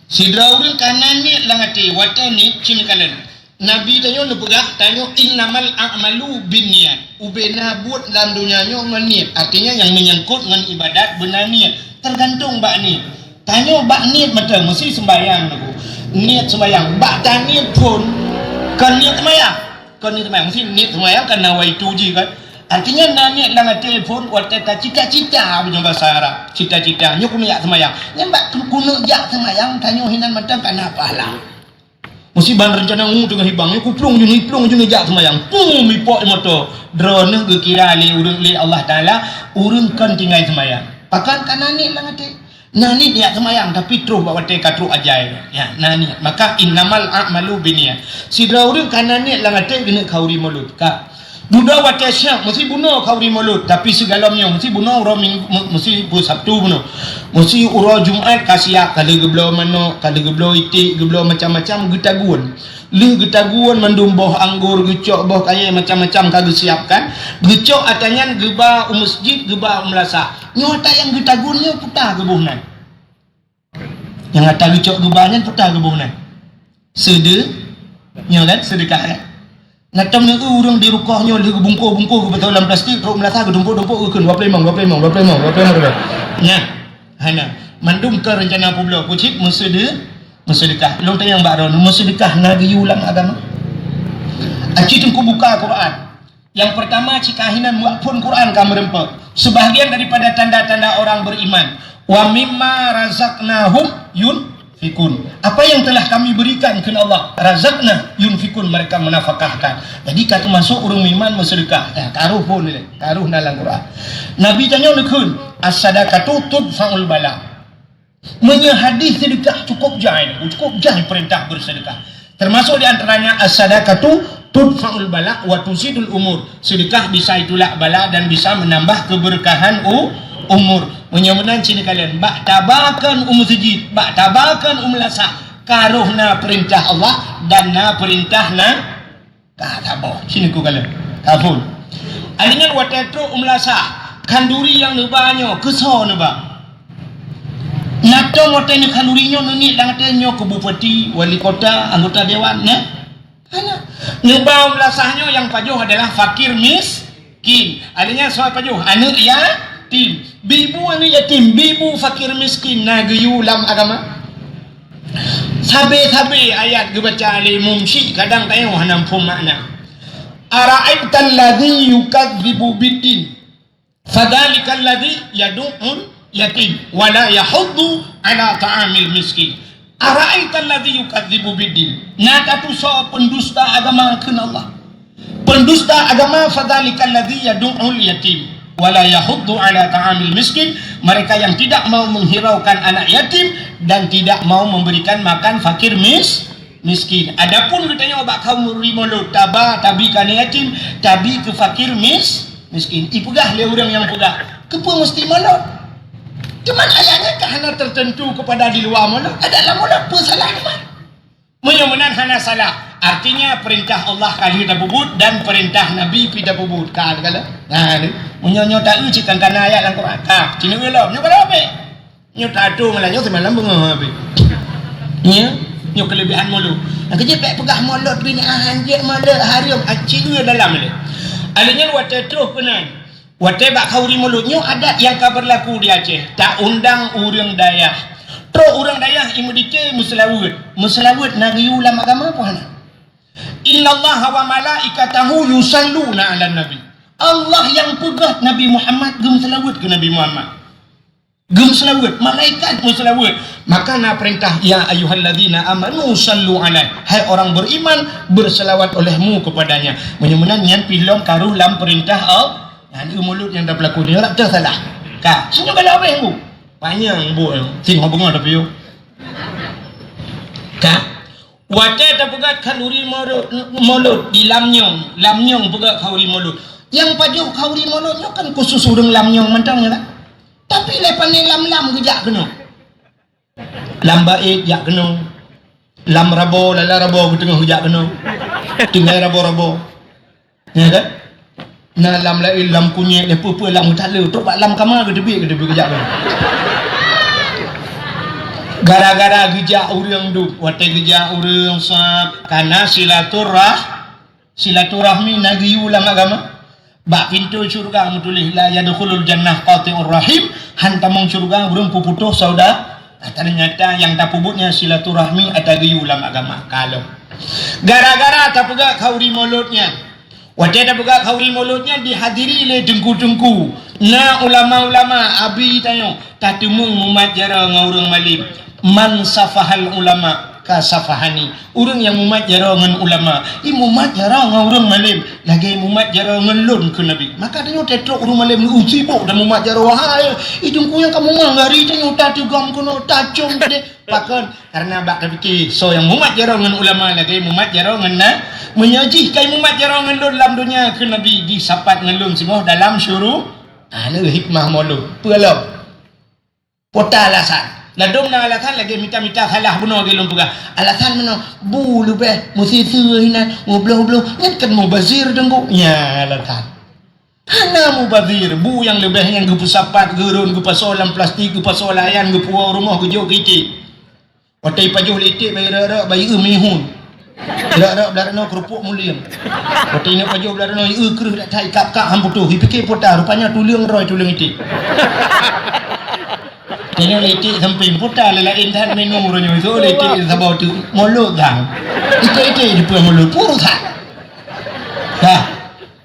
Sidroe ureuëng ka na niet lam até, watée niet cit neukalon. Nabi tanyoe neupeugah, tanyoe, "Innamal a'malu binniyat." Ubena buet lam donya nyoe ngon niet. Artinya nyang meunyangkot ngon ibadat beuna niet. Tergantung bak niet. Tanyoe bak niet mantong, meusti seumbahyang, Teungku. Niet seumbahyang. Bak taniet phon, kon niet seumbahyang. Kon niet seumbahyang, meusti niet seumbahyang, kan nawaitu jih, kan. Artinya, na niet lam até phon, watèe tacita-cita, meunyoe basa Arab. Cita-cita, nyoe keuneuk jak seumbahyang. Nyan bak keuneuk jak seumbahyang, tanyoe hinan mantong ka na pahala. Meusti ban reuncana, "Uh, teungoh hibang, nyoe kuplueng ju, nyoe kuplueng ju jak seumbahyang." Pum, ipok di moto. Droeneuh geukira lé ureueng, lé Allah Taala, ureueng kon tinggai seumbahyang. Pakon? Ka na niet lam até. Na niet jak seumbahyang, tapi troh bak watèe ka trok ajai. Ya, na niet. Maka, "Innamal a'malu binniyat." Sidroe ureueng ka na niet lam até geuneuk khanduri mulod. Ka. Dudoe watèe siap, meusti bunoe khanduri mulod, tapi sigohlom nyoe, meusti bunoe uroe Ming-, me-, meusti uroe Sabtu bunoe. Meusti uroe Jumat ka siap, ka lheueh geubloe manok, ka lheueh geubloe iték, geubloe macam-macam, geutagun. Lheueh geutagun mandum boh anggor, geucok boh kayèe, macam-macam ka geusiapkan. Geucok atra nyan geuba u meuseujid, geuba u meulasah. Nyoe atra nyang geutagun nyoe peue atra geuboh nan. Nyang atra geucok geuba nyan peue atra geuboh nan? Seudeu-, nyoe kan, seudeukah kan? Na tom nyoe ureueng di rukoh nyoe lheueh geubungkoh-bungkoh geupeutôh lam plastik, trok meulasah geutumpôk-tumpôk geukheun, "Dua ploh limong, dua ploh limong, dua ploh limong, dua ploh limong." Nyan. Hana. Mandum keu reuncana peubloe, kucit meuseudeu-, meuseudeukah. Lôn tanyong bak droeneuh, meuseudeukah na geuyue lam agama? Aci Teungku buka Quran. Yang pertama, cit ka hinan muphom Quran ka meureumpok. Sebahagian daripada tanda-tanda orang beriman. "Wa mimma razaqnahum yunfikun." Apa yang telah Kami berikan, kheun Allah, razaqna yunfikun, mereka menafkahkan. Jadi, ka teumasuk ureueng iman meuseudeukah. Ya, ka roh phon lé, ka roh na lam Quran. Nabi tanyoe neukheun, "As-sadaqatu tudfa'ul bala." Meunyoe hadis seudeukah cukôp jai, cukôp jai peurintah beuseudeukah. Termasuk di antaranya, "As-sadaqatu tudfa'ul bala wa tuzidul umur." Seudeukah bisa itulak bala dan bisa menambah keberkahan u-, umur. Meunyoe meunan, ci neukalon, bak tabakon u meuseujid, bak tabakon u meulasah, ka roh na peurintah Allah dan na peurintah na Ka saboh, ci neukalon. Ka phon. Akhirnya watèe trok u meulasah, khanduri nyang neuba nyoe, keusoe neuba. Na tom watèe neukhanduri nyoe, neuniet lam até nyoe keu bupati, wali kota, anggota dewan, nyan. Hana. Neuba u meulasah nyoe nyang pajoh adalah fakir mis-, Kin. Akhirnya soe pajoh? Aneuk yatim. Bibu aneuk yatim, bibu fakir miskin, na geuyue lam agama? Sabe-sabe ayat geubaca lé imum syik, kadang tanyoe hana muphom makna. "Ara'aital ladzi yukadzibu biddin, fadzalikal ladzi yadu'ul yatim, wa la yahuddu ala ta'amil miskin." "Ara'aital ladzi yukadzibu biddin." Na tatusoe pendusta agama, kheun Allah. Pendusta agama, "Fadzalikal ladzi yadu'ul yatim, wa la yahuddu ala ta'amil miskin." Mereka yang tidak mau menghiraukan anak yatim dan tidak mau memberikan makan fakir mis-, miskin. Adapun geutanyoe bak khanduri mulod, taba, tabi keu aneuk yatim, tabi keu fakir mis-, miskin. Ipeugah lé ureueng nyang peugah, "Keupeue meusti mulod?" Cuman ayat nyan ka hana tertentu kepada di luwa mulod, ka dalam mulod, peue salah nyan? Meunyoe meunan hana salah, artinya peurintah Allah ka lheueh tapeubuet dan peurintah Nabi pih tapeubuet. Ka, ka lheueh. Nah, ni. Meunyoe nyoe taeu cit kan kana ayat lam Quran. Ka, ci neueu lom. Nyoe ka lheueh habéh. Nyoe taatô malam nyoe, seumalam beungoh habéh. Nyoe, nyoe keulebihan mulod. Nyang keujeuet bèk peugah mulod bid'ah, hanjeuet mulod haram, aci nyoe dalam lé. Akhirnya watèe troh keunan. Watèe bak khanduri mulod nyoe adat nyang ka beurlaku di Aceh, taundang ureueng dayah. Trok ureueng dayah i Meudike meuseulaweuet. Meuseulaweuet na geuyue lam agama peue hana? "Innallaha wa malaikatahu yusalluna 'alan nabi." Allah nyang peugah Nabi Muhammad geumeuseulaweuet keu Nabi Muhammad. Geumeuseulaweuet, malaikat meuseulaweuet. Maka na peurintah, "Ya ayyuhalladzina amanu sallu alaihi." Hai orang beriman, berselawat olehmu kepadanya. Meunyoe meunan nyan pih lom ka roh lam peurintah Allah. Nyan eu mulod nyang tapeulaku nyoe rab teuh salah. Ka, singoh bala wéh bu. Panyang bu, singoh beungoh tapi yôh. Ka. Watèe tapeugah khanduri mulod, mulod di Lamnyong, Lamnyong peugah khanduri mulod. Nyang pajoh khanduri mulod nyoe kan khusus ureueng Lamnyong mantong nyan kan? Tapi lé pané lam-lam geujak keunoe. Lam Baét jak keunoe. Lam Rabo, lala Rabo geuteungoh geujak keunoe. Tinggai Rabo-Rabo. Ya kan? Na lam laén, lam kunyék, lé peue-peue lam geutaleue. Trok bak lam kama geuteubiet, geuteubiet geujak keunoe. Gara-gara geujak ureueng dum, watèe geujak ureueng sab, kana silaturah-, Silaturahmi na geuyue lam agama. Bak pintoe syeuruga meutuléh, "La yadkhulul jannah qati'ur rahim," han tamong syeuruga ureueng peuputôh sauda-, Teunyata nyang tapeubuet nyan silaturahmi ata geuyue lam agama. Ka lom. Gara-gara tapeugah khauri mulod nyan. Watée tapeugah khauri mulod nyan dihadiri lé teungku-teungku, na ulama-ulama, abi tanyoe, tateumeung mumat jaroe ngon ureuëng malem. Man safahal ulama ka safahani. Ureuëng nyang mumat jaroe ngon ulama, i mumat jaroe ngon ureuëng malem lagée mumat jaroe ngon lôn, kheun Nabi. Maka tanyoe teutrok ureuëng malem, "Neu sibok dan mumat jaroe, wahai, i teungku nyang ka mumat gari tanyoe tateugom keunoe tacom teuh." Pakon? Karena bak tapike soe nyang mumat jaroe ngon ulama lagée mumat jaroe ngon na. Meunyoe jih kai mumat jaroe ngon lôn lam donya, kheun Nabi, jisapat ngon lôn singoh dalam syuru-, ah, neu hikmah mulod. Peue lom? Pota alasan. Ladom na alasan lagée mita-mita salah bunoe lagée lôn peugah. Alasan meunoe, bu leubeh meusiseu hinan, mubloh-bloh, nyan kan mubazir teungku. Nya alasan. Hana mubazir, bu nyang leubeh nyang geupeusapat, geurôn, geupasoe lam plastik, geupasoe layan, geupuwoe rumoh, geujok keu iték. Watée ipajoh lé iték, bai rek-rek, bai eu mihun. Rek-rek blah ranoe keurupuk mulieng. Watée ingat pajoh blah ranoe, eu kreueh dak that, ikab-kab han putôh. Ipike pota, rupanya tuleueng roe tuleueng iték. Tanyoe lé iték sampéng pota, lé laén that minum uroe nyoe. Itu lé iték saboh tu, mulod dang. Iték-iték dipeue mulod, puru that. Dah.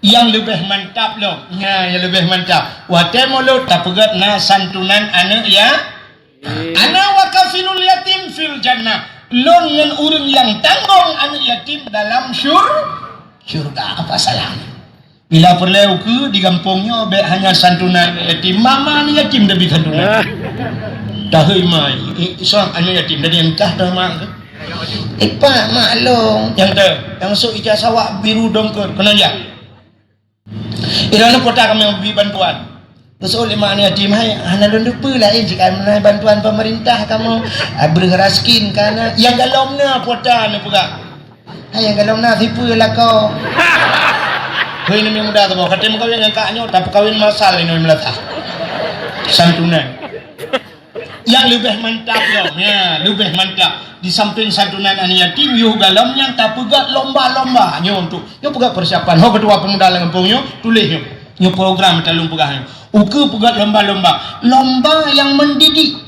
Nyang leubeh mantap lom. Nya, nyang leubeh mantap. Watée mulod tapeugét na santunan aneuëk ya-, Ana wa kafilul yatim fil jannah. Lôn ngon ureuëng nyang tanggong aneuëk yatim dalam syur-, syurga. Apa salahnya? Bila peureulée ukeue di gampông nyoe bék hanya santunan yatim. Mama ni yatim tapi santunan. Tahei mai, eh, soal aneuëk yatim dari engkah dah mak ke? Eh, pak, mak long. Yang tu, yang sok ija sawak biru dongker. Kena ya? Iroh nyoe pota kamoe bi bantuan. Geuseuôt lé mak aneuëk yatim, hai, hana lôn lupeue laén jih ka meunan bantuan pemerintah kamoe, ah, breueh raskin ka na. Nyang galom na pota neupeugah. Hai, nyang galom na sipeue lakoe. Hei, neumi muda saboh, ka tém meukawen ngon kak nyoe, tapeukawen masal inoe meulatah. Santunan. Nyang leubeh mantap nyoe, ya, leubeh mantap. Di sampéng santunan aneuëk yatim, yoh galom nyan tapeugét lomba-lomba nyoe untuk. Nyoe peugét persiapan. Ho ketua pemuda lam gampông nyoe, tuléh nyoe. Nyoe program talôn peugah nyoe. Ukeue peugét lomba-lomba. Lomba nyang mendidik.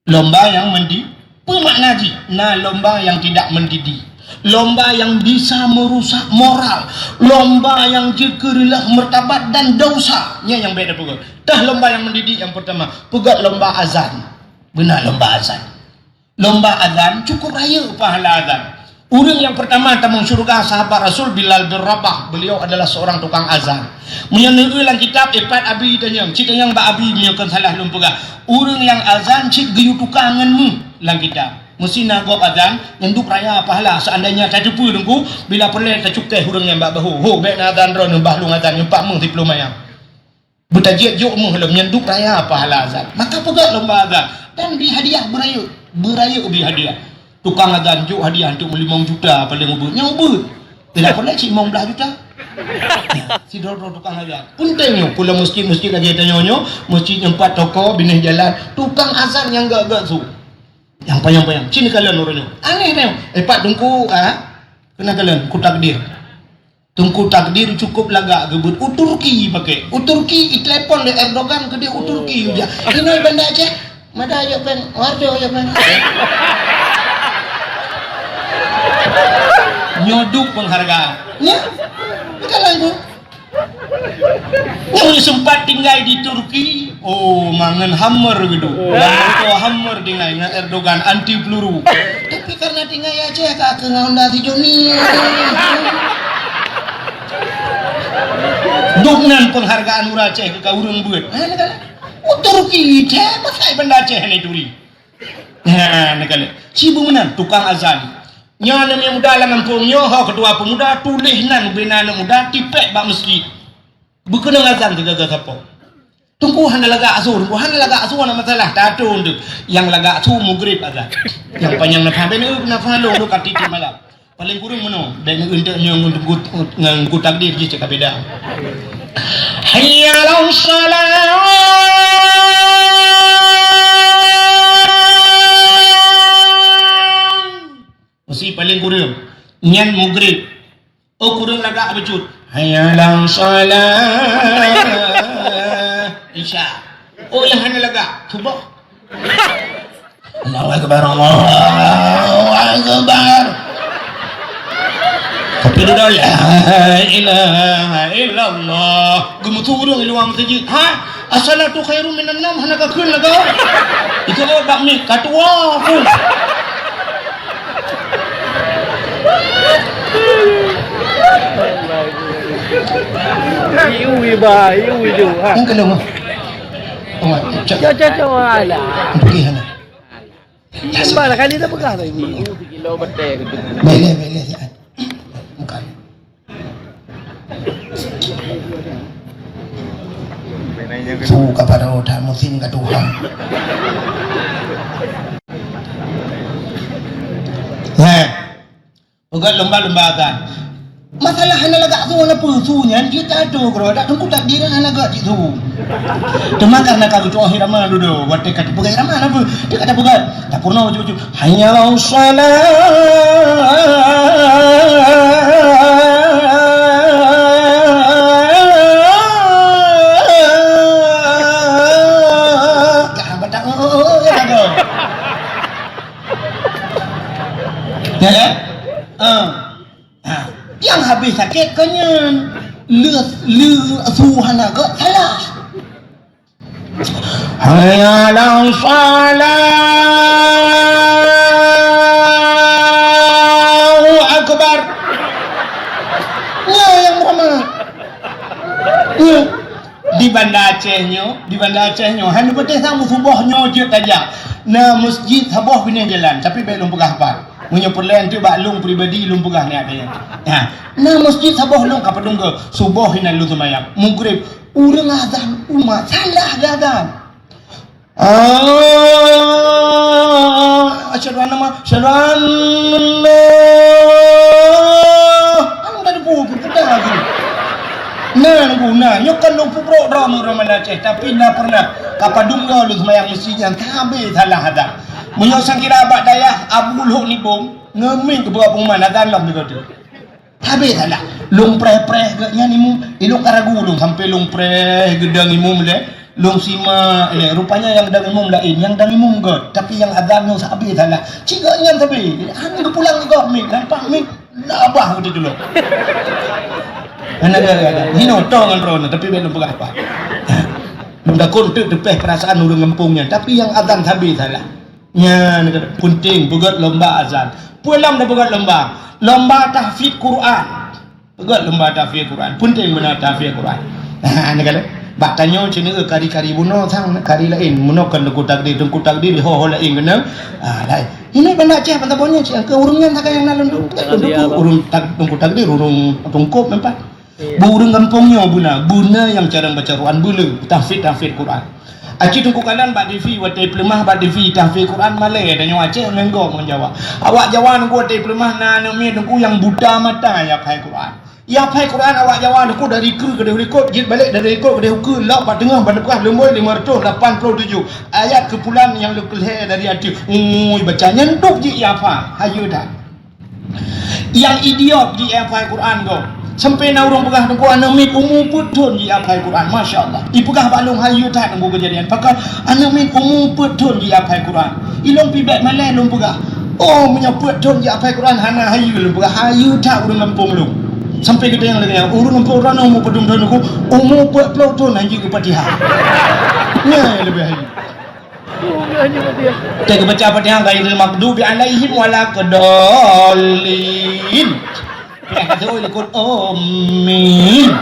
Lomba nyang mendi-, peue makna jih? Na lomba nyang tidak mendidik. Lomba nyang bisa merusak moral. Lomba nyang jeuet keu reuloh martabat dan dosa. Nyan nyang bék tapeugét. Tah lomba nyang mendidik nyang pertama, peugét lomba azan. Beuna lomba azan. Lomba azan cukup rayeuk pahala azan. Ureuëng nyang pertama tamong syurga sahabat Rasul Bilal bin Rabah. Beliau adalah seorang tukang azan. Meunyoe neueu lam kitab, ipat abi tanyong, cit tanyong bak abi meunyoe kon salah lôn peugah. Ureuëng nyang azan cit geuyue tuka ngon meuh lam kitab. Meusti na gob azan nyang duek raya pahala, seandainya tateupeue teungku, bila peureulée tacukéh ureuëng nyan bak bahô. Ho, bék na azan droeneuh bah lôn azan nyoe pat meuh siplôh mayang. Beutajiet jok meuh lom nyan duek raya pahala azan. Maka peugét lomba azan dan bri hadiah beurayeuk. Beurayeuk bri hadiah. Tukang azan jok hadiah untuk meulimong juta paléng ubeuet. Nyan ubeuet. Tidak pernah cit limong blaih juta. Sidroe-droe tukang azan. Peunteng nyoe, pula masjid-masjid lagée tanyoe nyoe, masjid nyang pat toko, binéh jalan, tukang azan nyang gak-gak su. Nyang panyang-panyang. Cit neukalon uroe nyoe. Aneh nyoe. Eh, pat teungku, ah. Keuneuk kalon, ku takdir. Teungku Takdir cukup lagak geubeuet u Turki paké. U Turki, itelepon lé Erdogan keudeh u Turki, ujar, "Inoe Banda Aceh?" "Mada, Yôk Peng." "Warjo, Yôk Peng." Nyoe duek penghargaan. Nya? Bukan lagu. Nyoe sempat tinggai di Turki. Oh, mangan hammer gitu. Oh. Dan moto hammer tinggai ngon Erdogan anti peluru. Tapi karena tinggai Aceh ka keu ngon Honda si Joni. Duek nan penghargaan ureuëng Aceh keu ka ureuëng beuet. Ha, neugala. Oh, Turki, Aceh, masa Banda Aceh ni turi. Ha, neugala. Si bu meunan tukang azan. Nyoe aneuk muda lam gampông nyoe, ho ketua pemuda tuléh nan bina aneuk muda tipék bak meuseujid. Beukeunong azan teugaga sapo. Teungku hana lagak asu, teungku hana lagak asu hana masalah, tato teuk. Nyang lagak asu mugrib azan. Nyang panyang nafah, bèk na nafah lôn, lôn ka tiep malam. Paléng kureueng meunoe, bèk na eunteuk nyoe ngon teungku, ngon teungku Takdir jih cit ka beda. Hayya 'alas shalah. Meusi paléng kureueng. Nyan mugrib. Oh, kureueng lagak bacut. Hayya 'alas shalah. Isya. Oh, nyang hana lagak. Suboh. Allahu Akbar, Allahu Akbar. Tapi dia dah, "La ilaha illallah." Geumeusu ureueng di luwa meuseujid. Ha? "As-salatu khairum minan naum," hana ka kheun lagèe. Ikôt bak mic, ka tuwo pun. Iu iba, iu ijo, ha. Nyang keunoe. Oh, cok. Cok, cok, cok, alah. Pergi sana. Sembah lah kali dah peugah tadi. Beleh, beleh, siat. Bukan. Su ka padahai musim ka tuha. Heh. Peugöt lomba-lomba azan. Masalah hana lagak su hana peue, su nyan jeuet tato keudroe, dak teungku takdir hana lagak cit su. Teuma karena ka geutu'oh irama dudoe, watèe ka teupeugöt irama hana peue, teuka tapeugöt. Tapeurunoe bacut-bacut. Hayya 'alas shalah. Ka batang, oh, oh, oh, ya, bagus. Ya kan? Ah. Ha, nyang habéh sakét kon nyan. Le, le su hana göt salah. Hayya 'alas shalah. Allahu Akbar. Nyoe nyang Muhammad. Nyoe. Di Banda Aceh nyoe, di Banda Aceh nyoe, hana patéh saboh suboh nyoe jeuet tajak. Na meuseujid saboh binéh jalan, tapi bèk lôn peugah pat. Meunyoe peureulèe eunteuk bak lôn pribadi, lôn peugah nyan ata nyan. Ha, na meuseujid saboh lôn ka padum keu suboh inan lôn seumayang. Mugrib, ureueng azan umat salah geuazan. Ah, asyhadu anna Muha-, asyhadu anna. Anu tadi bu, bu, bu, bu. Nah, bu, nah, nyoe kan lôn peubrok droe ureueng Aceh, tapi na pernah ka padum droe lôn seumayang meuseujid nyang sabe salah azan. Meunyoe sangkira bak dayah Abu Lhok Nibong, ngeumiet keu pengumuman azan lom di Sabe salah. Lôn preh-preh geuh nyan imum, eh, lôn ka ragu lôn sampai lôn preh geudong imum lé. Lôn simak lé. Rupanya nyang dong imum laén, nyang dong imum göt, tapi nyang azan nyoe sabe salah. Cit geuh nyan sabe. Han geupulang geuh miet, nampak miet labah geuh tulok. Hana ada, ada. Hino to ngon droeneuh, tapi bèk lôn peugah apa. Lôn takot teuk teupeh perasaan ureueng gampông nyan, tapi nyang azan sabe salah. Nyan keuh, peunteng peugöt lomba azan. Peue lom tapeugöt lomba? Lomba tahfiz Quran. Peugöt lomba tahfiz Quran. Peunteng meunan tahfiz Quran. Ha, nyan keuh. Bak tanyoe cit nyoe kari-kari bunoe sang kari laén. Meunoe kon Teungku Takdir, Teungku Takdir ho-ho laén keunoe. Ah, laén. Ini Banda Aceh Banda Bonyong cit keu ureueng nyan sagai nyang na lôn tu. Ureueng tak, Teungku Takdir, ureueng tungkop nampak. Beu ureueng gampông nyoe beuna, beuna nyang carông baca Quran beuleu, tahfiz, tahfiz Quran. Aci Teungku kalon bak T V, watèe peuleumah bak T V, tahfiz Quran malèe, tanyoe Aceh ngon gob ngon Jawa. Awak Jawa Teungku watèe peuleumah na aneuk miet Teungku nyang buta mata nyang hafai Quran. Nyang hafai Quran awak Jawa Teungku dari keue keudéh likot, jeuet balek dari likot keudéh ukeue, lop bak teungoh bak teupeugah lumbôi lima ratus lapan puluh tujuh. Ayat keupulan nyang lheueh dari ateueh. Ui, baca nyan dum jih nyang hafai, hayeue that. Nyang idiot jih hafai Quran gob. Sampai na ureueng peugah Teungku aneuk miet umu peuet thon jih hafai Quran. Masya Allah. Ipeugah bak lôn hayeue that Teungku keujadian. Pakon aneuk miet umu peuet thon jih hafai Quran. Ilôn pih bèk malèe lôn peugah. Oh, meunyoe peuet thon jih hafai Quran hana hayeue lôn peugah. Hayeue that ureueng gampông lôn. Sampai geutanyong lagèe nyan, ureueng gampông droeneuh umu padum thon Teungku? Umu peuet ploh thon han jeuet keu Fatihah. Nyan leubeh hayeue. Teuka baca Fatihah ghairil maghdubi alaihim waladdallin. Teuka likot amin.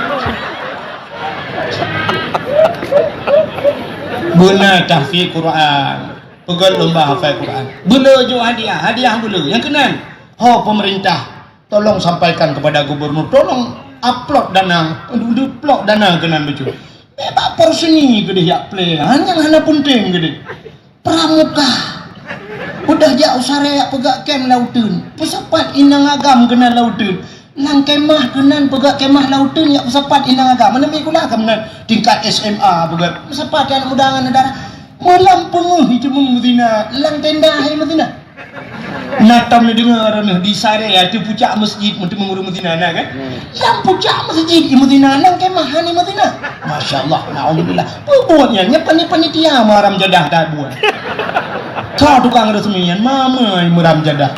Beuna tahfiz Quran. Peugöt lomba hafai Quran. Beuleu jok hadiah, hadiah beuleu. Nyang keunan, ho pemerintah. Tolong sampaikan kepada gubernur, tolong upload dana, duplok dana keunan bacut. Eh, bak Porseni keudéh jak plé, ha, nyang hana peunteng keudéh. Pramuka. Udah jak u Saré jak peugöt kem lauteun. Peusapat inong agam keunan lauteun. Lam kemah keunan peugöt kemah lauteun jak peusapat inong agam. Mana meunan keunan tingkat S M A peugöt. Peusapat aneuk muda ngon dara. Malam peungeuh itu meuzina, lam tenda hai meuzina. Na tom neudeungoe droeneuh di Saré, ateueh pucak meuseujid, meuteumé ureueng meuzina na kan? Hmm. Lam pucak meuseujid i meuzina, lam kemah hana meuzina. Masya Allah, naudzubillah. Peue buet nyan, nyan pani-, panitia meuharam jadah that buet. Ka tukang resmi nyan, mamai meuram jadah.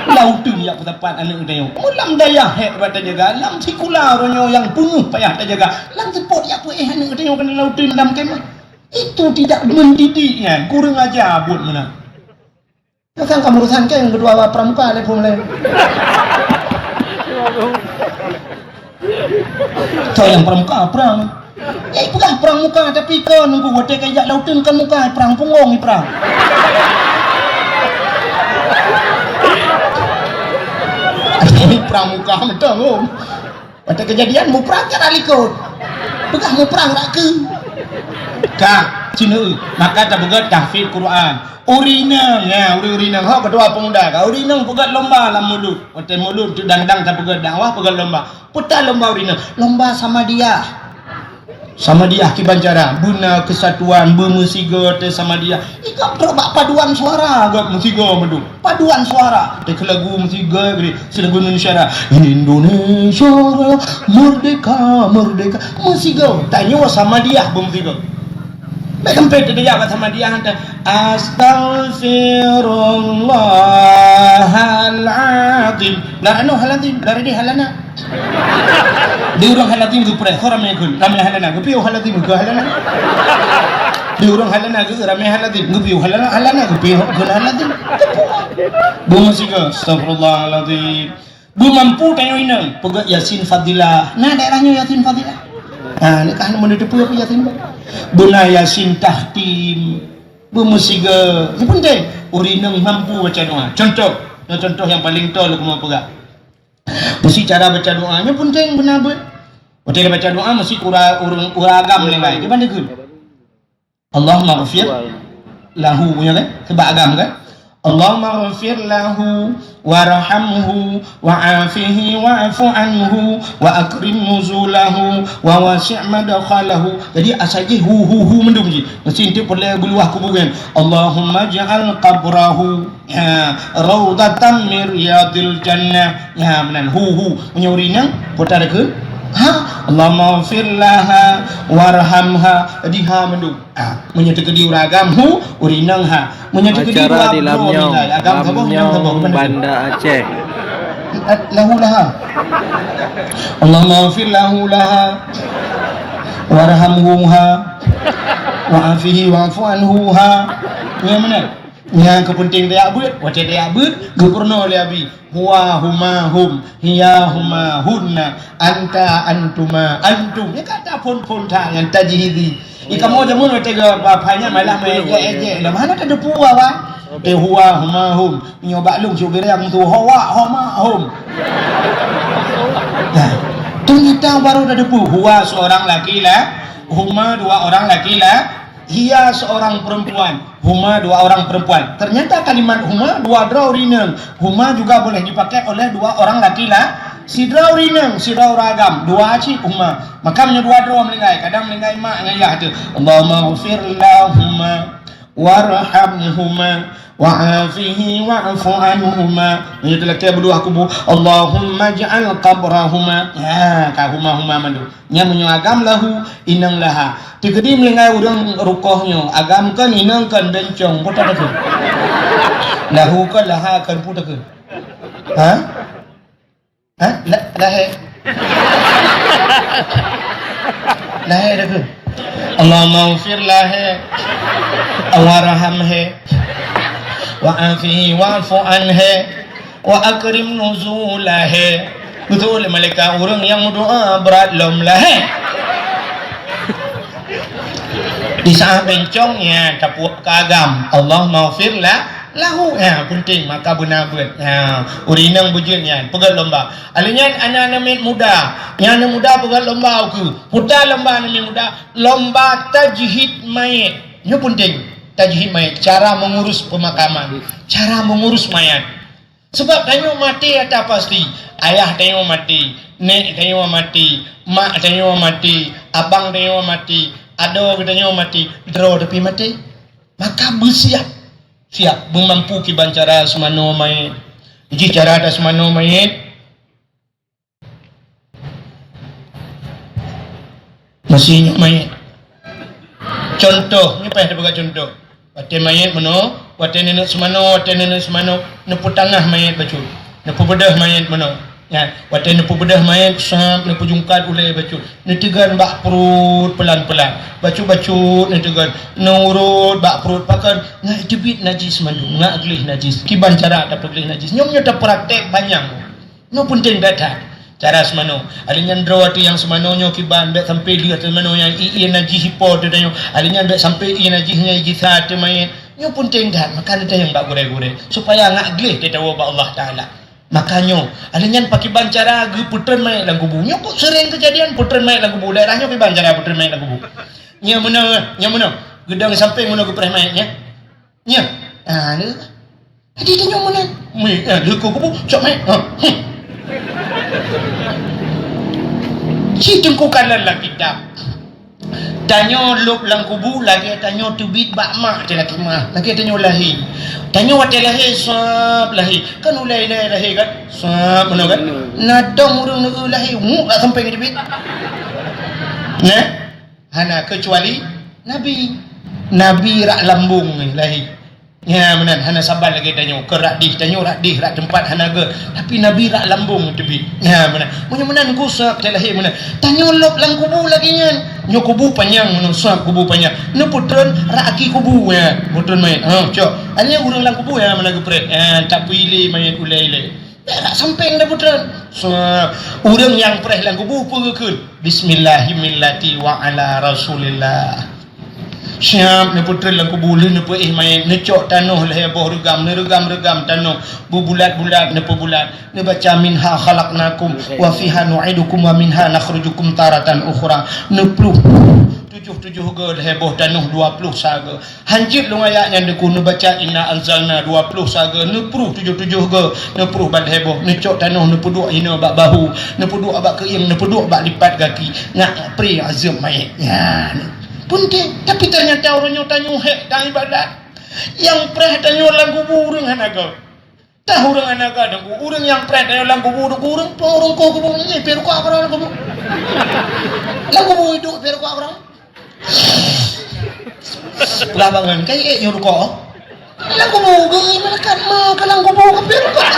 Lam uteuen jak peusapat aneuk geutanyoe. Lam dayah hék bak tajaga, lam sikula uroe nyoe nyang peungeuh payah tajaga. Lam seupôt jak peuéh aneuk geutanyoe keunan lam uteuen lam kemah. Itu tidak mendidik nyan, kurang aja buet meunan. Kan kamu urusan kan ketua pramuka lé phon lé. Soe nyang pramuka prang. Ya, ipeugah prang muka, tapi kon nunggu watèe ka jak lam uteuen kon muka prang, punggong iprang. Ini prang muka mantong, Om. Watèe kejadian muprang cara likot. Peugah muprang rak keu. Ka, cina, maka tapeugah tahfiz Quran. Ureueng inong, ya, ureueng, ureueng inong, ho ketua pemuda ka. Ureueng inong peugah lomba lam mulod. Watèe mulod tu dandang tapeugah dakwah, peugah lomba. Peue lomba ureueng inong? Lomba Samadiyah. Samadiyah kiban cara, beuna kesatuan, beumeusigoe teuh Samadiyah. Ikot trok bak paduan suara, göt meusigoe meudong. Paduan suara, teuh lagu meusigoe bri, silagu Indonesia Raya. Indonesia Raya, merdeka, merdeka. Meusigoe, tanyoe Samadiyah beumeusigoe. Bèk sampai teudeungoe bak Samadiyah hantar, "Astaghfirullahalazim." Lah anu halazim, lah ready halana. Di ureueng halazim geupreh, ho ramé kheun, ramé halana, geupiôh halazim, geu halana. Di ureueng halana geu ramé halazim, geupiôh halana, halana, geupiôh kheun halazim. Beumeusigoe, "Astaghfirullahalazim." Beumampu tanyoe inong, peugah Yasin Fadilah. Na daerah nyoe Yasin Fadilah? Ha, nyoe ka hana meuneuteupeu apa Yasin. Beuna Yasin Tahtim. Beumeusigoe. Nyang penting, ureueng inong mampu baca doa. Contoh, nyoe contoh nyang paling toe lôn keuneuk peugah. Meusi cara baca doa nyoe penting beuna beuet. Watèe baca doa meusi ureueng, ureueng agam lenggai. Kiban dikeue. Allahummaghfir lahu, ya kan? Sebab agam kan? Allahummaghfir lahu warhamhu wa'afihi wa'fu anhu wa akrim nuzulahu wa wasi' madkhalahu. Jadi asai jih hu, hu, hu mandum jih. Meusi enteuk peureulèe beuluwah kubu kan. Allahumma ja'al qabrahu, ya, raudatan min riyadil jannah. Ya, meunan hu, hu. Meunyoe ureueng inong, putar ke? Ha, Allahummaghfir laha warhamha. Jadi ha mandum. Ha, meunyoe teukeudi ureueng agam hu, ureueng inong ha. Meunyoe teukeudi acara dua di Lam Nyoe, nilai, agam Lam saboh, inong Nyoe, saboh, beuna Banda Aceh. Lahu laha. Allahummaghfir lahu laha. Warhamhuha. Wa'afihi wa'fu anhuha. Nyan meunan. Nyang keupeunténg tajak beuet, watèe tajak beuet, geupeurunoe lé Abi. Huwa, huma, hum, hiya, huma, hunna, anta, antuma, antum. Nyan ka taphon-phon that nyan tajhizi. Di kamoe jameun watèe geuba phai nyan malah meuejek-ejek. Lam hana tateupeue awak. Teuh huwa, huma, hum. Nyoe bak lôn syubiri nyang tu huwa, huma, hum. Nah, tu nyata baru tateupeue. Huwa seorang laki la, huma dua orang laki la, hiya seorang perempuan. Huma dua orang perempuan. Ternyata kalimat huma dua droe ureueng inong. Huma juga boleh dipakai oleh dua orang laki la, sidroe ureueng inong, sidroe ureueng agam. Dua cit huma. Maka meunyoe dua droe meuninggai, kadang meuninggai mak ngon yah tu. Allahummaghfir lahuma warhamhuma wa'afihi wa'fu anhuma. Meunyoe teulakèe beuluwah kubu, Allahumma ja'al qabrahuma. Ya, ka huma-huma mandum. Nyan meunyoe agam lahu, inong laha. Teukeudi meuninggai ureueng rukoh nyoe, agam kon, inong kon, bencong, peue takheun? Lahu kon, laha kon, peue takheun? Ha? Ha? La-, lahé. Lahé takheun. Allahummaghfir lahé. Warhamhé. Wa'afihi wa'fu anhé. Wa akrim nuzulahé. Beutôi lé malaikat ureueng nyang meudoa brat lom lahé. Di saat bencong, ya, tapuak keu agam. Allahummaghfir la-, lahu. Ya, penting, maka beuna beuet. Ya, ureueng inong beujeuet nyan, peugöt lomba. Alèh nyan, aneuk-aneuk miet muda. Nyang aneuk muda peugöt lomba ukeue. Peue lomba aneuk miet muda? Lomba tajhid mayét. Nyoe penting, tajhid mayét, cara mengurus pemakaman, cara mengurus mayat. Sebab tanyoe maté ata pasti. Ayah tanyoe maté, nèk tanyoe maté, mak tanyoe maté, abang tanyoe maté, adoe geutanyoe maté, droe tapi maté. Maka beusiap, siap, beumampu kiban cara seumanoe mayét. Jih cara taseumanoe mayét, Meusi nyoe mayét. Contoh, nyoe payah tapeugah contoh. Watèe mayét meunoe, Watée neuneuk seumanoe, watée neuneuk seumanoe, neupeutangah manyét bacut, neupeubeudôh manyét meunoe. Ya, watée neupeubeudôh manyét, sab, neupeujungkat ulée bacut, neuteugon bak pruet peulan-peulan, bacut-bacut neuteugon, neuurot bak pruet pakon, ngat teubiet najis mandum, ngat gleh najis. Kiban cara tapeugleh najis. Nyoe meunyoe taprakték panyang. Nyoe peunteng that-that. Cara seumanoe. Alèh nyan droe ateueh nyang seumanoe nyoe kiban, bèk sampai lheueh seumanoe nyang ie najih ipo teuh tanyoe. Alèh nyan bèk sampai ie najih nyang jisa ateueh manyét. Nyoe peunteng that, maka neutanyong bak gurèe-gurèe supaya ngat gleh teuh tawoe bak Allah Taala. Maka nyoe, alèh nyan pakiban cara geupeutreun manyét lam kubu. Nyoe kok seuréng keujadian peutreun manyét lam kubu. Daerah nyoe kiban cara peutreun manyét lam kubu. Nyoe meunoe, nyoe meunoe. Geudong sampéng meunoe geupreh manyét nyan. Nyoe. Ah, lé. Jadi tanyoe meunan. Mi, eh, leuko kubu, cok manyét. Ha. Hmm. Ci teungku kalon lam kitab. Tanyoe lôb lam kubu lagèe tanyoe teubiet bak mak teuh lagèe mah. Lagèe tanyoe lahé. Tanyoe watèe lahé, sab lahé. Kan ulèe-ulèe lahé kan? Sab meunoe kan? Na dong ureueng neu lahé, nguk dak sampéng teubiet. Nah. Hana, keucuali Nabi. Nabi rak lambông lahé. Nyan meunan, hana saban lagèe tanyoe. Keu rak dih, tanyoe rak dih, rak teumpat hana gèt. Tapi Nabi rak lambông teubiet. Nyan meunan. Meunyoe meunan geuh sab teuh lahé meunan. Tanyoe lôb lam kubu lagèe nyan. Nyoe kubu panyang meunan, sab kubu panyang. Neupeutreun rak aki kubu, ya. Peutreun manyét. Ha, cok. Hanya ureueng lam kubu, ya, meunan geupreh. Ya, tapeuilé manyét ulèe-ulèe. Bèk rak sampéng tapeutreun. Sab. Ureueng nyang preh lam kubu peue geukheun? Bismillahirrahmanirrahim wa ala Rasulillah. Siap neupeutreun lam kubu, lheueh neupeuéh manyét, neucok tanoh lhèe boh reugam, neureugam-reugam tanoh, beubulat-bulat, neupeubulat, neubaca, "Minha khalaqnakum wa fiha nu'idukum wa minha nukhrijukum taratan ukhra." Neupluh tujoh-tujoh gèt lhèe boh tanoh, dua ploh sa gèt. Hanjeuet lôn ayat nyan teungku, neubaca, "Inna anzalna," dua ploh sa gèt, neupruh tujoh-tujoh gèt, neupruh ban lhèe boh, neucok tanoh, neupeuduek hinoe bak bahu, neupeuduek bak keuieng, neupeuduek bak lipat gaki, ngat preh azeueb manyét. Nyan. Peunteng, tapi teunyata uroe nyoe tanyoe hék tan ibadat. Nyang preh tanyoe lam kubu ureueng hana gèt. Tah ureueng hana gèt, ureueng nyang preh tanyoe lam kubu, ureueng, ureueng koh kubu nyan, pih rukok keudroe lam kubu. Lam kubu iduek pih rukok keudroe. Peugah bangon, kai ék nyoe rukok. Lam kubu, geuh malaikat ma ka lam kubu, ka pih rukok.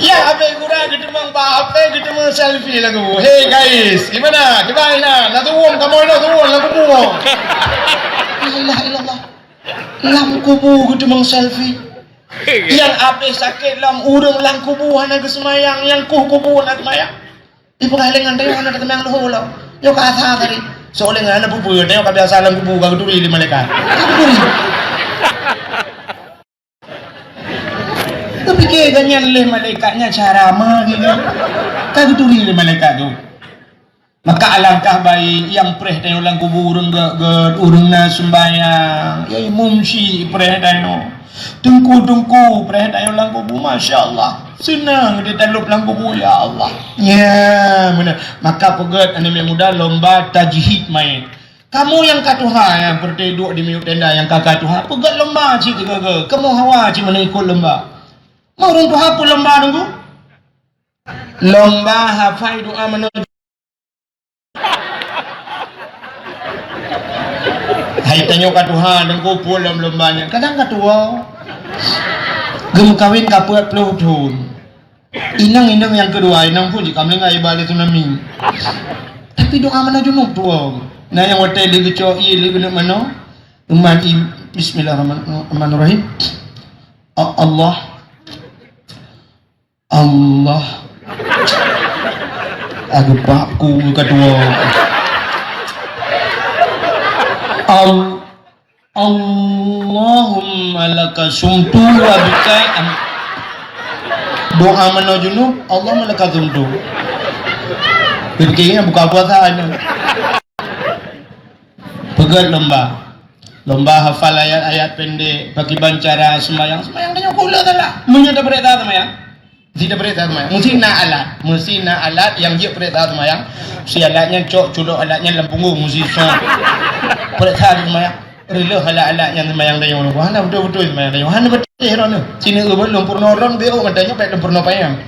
Ya, abéh gura geuteumong bak H P, geuteumong selfie lam kubu. Hey guys, gimana? Kiban na? Na tuwöm, kamoe na tuwöm lam kubu. La ilaha illallah. Lam kubu geuteumong selfie. Nyang abéh sakét lom ureueng lam kubu hana geuseumayang, nyang koh kubu hana seumayang. Ipeugah lé ngon tanyoe hana teumang leuho lom. Nyoe ka asa tadi. Soe lé ngon hana peue-peue, tanyoe ka biasa lam kubu ka geuturi lé malaikat. Ka geuturi. Teupike gobnyan lé malaikat nyan cara ma geuh. Ka geuturi lé malaikat tu. Maka alangkah baik nyang preh tanyoe lam kubu ureueng gèt-gèt, ureueng na seumbahyang, ya imum syik preh tanyoe. Teungku-teungku preh tanyoe lam kubu, masya Allah. Seunang di talop lam kubu, ya Allah. Ya, meunan. Maka peugèt aneuk muda lomba tajhid manyét. Kamoe nyang ka tuha nyang peureute duek di miyueb tenda nyang ka ka tuha, peugèt lomba cit sigoe-goe. Kamoe hawa cit meunan ikot lomba. Meu ureueng tuha peue lomba teungku? Lomba hafai doa manoe. Hai tanyoe ka tuha, teungku, peue lom lomba nyan. Kadang ka tuwoe. Geumeukawen ka peuet ploh thon. Inong-inong nyang keudua, inong phon jih ka meuninggai iba lé tsunami. Tapi doa manoe junub tuwoe. Na nyang watèe lheueh geucok ié lheueh geuneuk manoe. Umat i-, Bismillahirrahmanirrahim. A-, Allah. Allah. Aduh, Pak, ku ka tuwoe. Al-, Allahumma laka sumtu wa bika am-, doa manoe junub, Allahumma laka sumtu. Pikirnya buka puasa aja. Peugèt lomba. Lomba hafal ayat-ayat pendek, pakiban cara seumayang. Seumayang tanyoe kula salah. Meunyoe tapeuriksa seumayang, meusti tapeuriksa seumayang. Meusti na alat. Meusti na alat nyang jeuet peuriksa seumayang. Si alat nyan cok culok alat nyan lam punggong, meusti sa. Peuriksa seumayang. Reuloh alat-alat nyan seumayang tanyoe. Hana beutôi-beutôi seumayang tanyoe. Hana beutôi droeneuh. Sineuk lôn peurunoe droeneuh, beuh ngon tanyoe bèk lôn peurunoe panyang.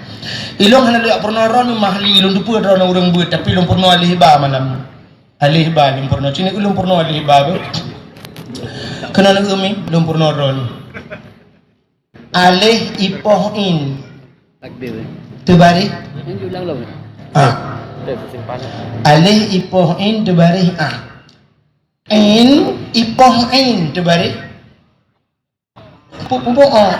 Ilôn hana lôn peurunoe droeneuh, mahli lôn teupeue droeneuh ureueng beuet, tapi lôn peurunoe alèh ba malam. Alif ba lôn peurunoe. Ci neueu lôn peurunoe alif ba beuh. Keunoe neueu mi lôn peurunoe droe nyoe. Alif ipoh in. Takbir. Teubaréh. Ini diulang lom. Ah. Betul, simpan. Alif ipoh in teubaréh ah. In ipoh in teubaréh. Pu-, pupuk, oh.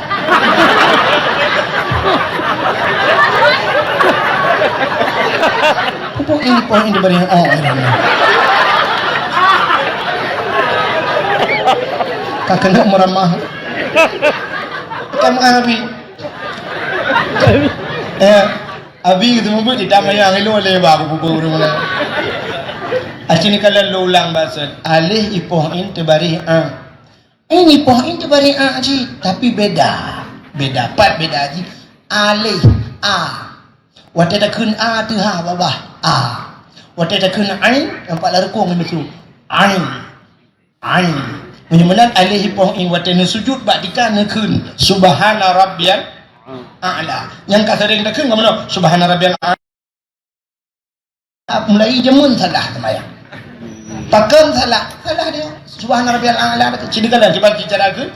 Pupuk ini, pupuk ini beri, oh. Ka keuneuk meuramah. Kan Abi. Eh, Abi gitu mubuet di tamayang ilung lé ba pupuk ureueng mana. Aci ni kalau lu ulang bahasa. Alif ipoh in teubaréh a. Ini poh in teubaréh a jih, tapi beda. Beda, pat beda jih. Alif, a. Watée takheun a teuh ha babah, a. Watée takheun ain, nampak lam rukung ngon miseue. Ain. Ain. Meunyoe meunan alif poh in watée neusujud bak tika neukheun subhana rabbiyal a'la. Nyang ka sering takheun ka meunoe subhana rabbiyal a'la. Mulai jameun salah seumayang. Pakon salah? Salah dia. Subhana rabbiyal a'la. Sini kalian cuba bicara ke?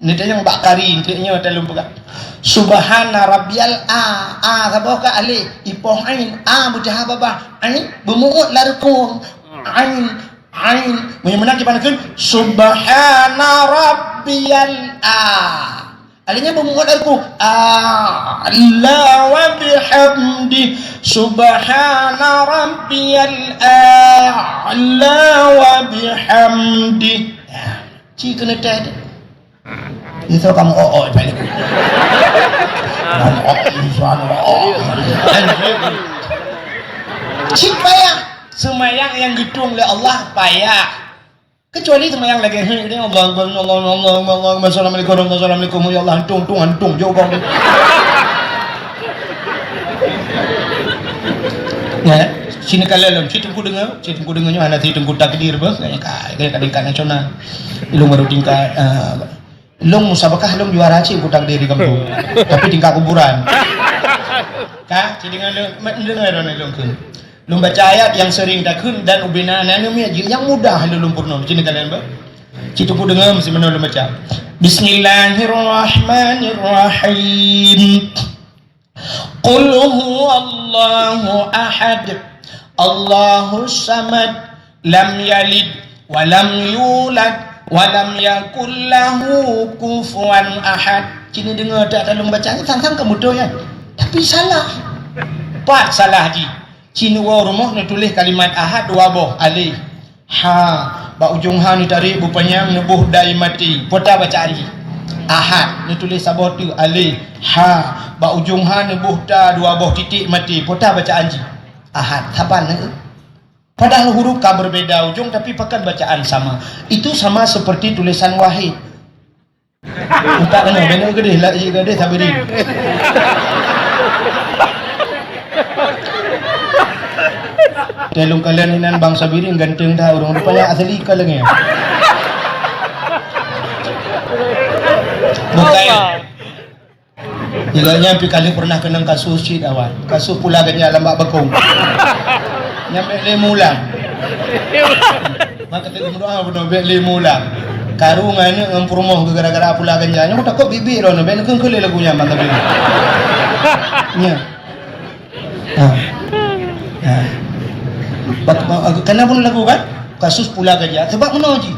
Ni tanya bak kari, ni tanya dalam pegang. Subhana rabbiyal a. A saboh ka alif, ipoh ain. A beujaha babah. Ain beumuut lam rukung. Ain, ain. Meunyoe meunan cuba nakheun subhana rabbiyal a. Alif nyan beumuat lam rukung. A'la wa bihamdi. Subhana rabbiyal a'la wa bihamdi. Ya. Ci keuneuk teh. Itu kamu oh oh balik. Kamu oh oh. Ci payah. Seumayang nyang geutueng lé Allah payah. Kecuali seumayang lagée hei ni, Allahu Akbar, Allahu Akbar, Allahu Akbar, Allahu Akbar, Assalamualaikum, Assalamualaikum, ya Allah, antung, antung, antung, jauh kau. Ya, sini kalian lom, ci teungku deungoe, ci teungku deungoe nyoe hana ci teungku takdir beuh, kaya ka, kaya ka tingkat nasional. Ilung baru tingkat, ah, Lôn musabakah lôn juara cit ku takdir di kampung. Tapi tingkat kuburan. Ka, ci deungoe lôn, deungoe droeneuh lôn kheun. Lôn baca ayat nyang sering takheun dan ubena aneuk miet jih nyang mudah lôn, lôn peurunoe. Ci deungoe kalian beuh. Ci teungku deungoe meusi meunoe lôn baca. Bismillahirrahmanirrahim. Qul huwallahu ahad, Allahus samad, lam yalid wa lam yulad wa lam yakul lahu kufuwan ahad. Ci neudeungoe that lôn baca nyan, sang-sang ka beutôi nyan. Tapi salah. Pat salah jih. Ci neuwoe rumoh neutuléh kalimat ahad dua boh, alif. Ha, bak ujong ha neutarek beupanyang neuboh dai maté. Peue ta bacaan jih? Ahad. Neutuléh saboh teuk alif. Ha, bak ujong ha neuboh ta dua boh titik maté. Peue ta bacaan jih? Ahad. Saban neueu. Padahal huruf ka berbeda ujong, tapi pakon bacaan sama. Itu sama seperti tulisan wahid. Utak keunoe, keunoe keudeh, lak jih keudeh, Sabirin. Teuh lôn kalon inan bang Sabirin ganteng that ureueng, rupanya asli ka lagée nyan. Bukai. Jika nyan pi kali pernah keunong kasus cit awai. Kasus pula ganja lam bak bakong. Nyan bék lé mulang. Maka teuka meudoa bunoe bék lé mulang. Karu ngon aneuk ngon peurumoh gara-gara pula ganja. Nyoe takot bibi droeneuh bék neukheun keu lé lagu nyan mantap. Nya. Ha. Ha. Bak, bak, kana pun lagu kan? Kasus pula ganja. Sebab meunoe jih.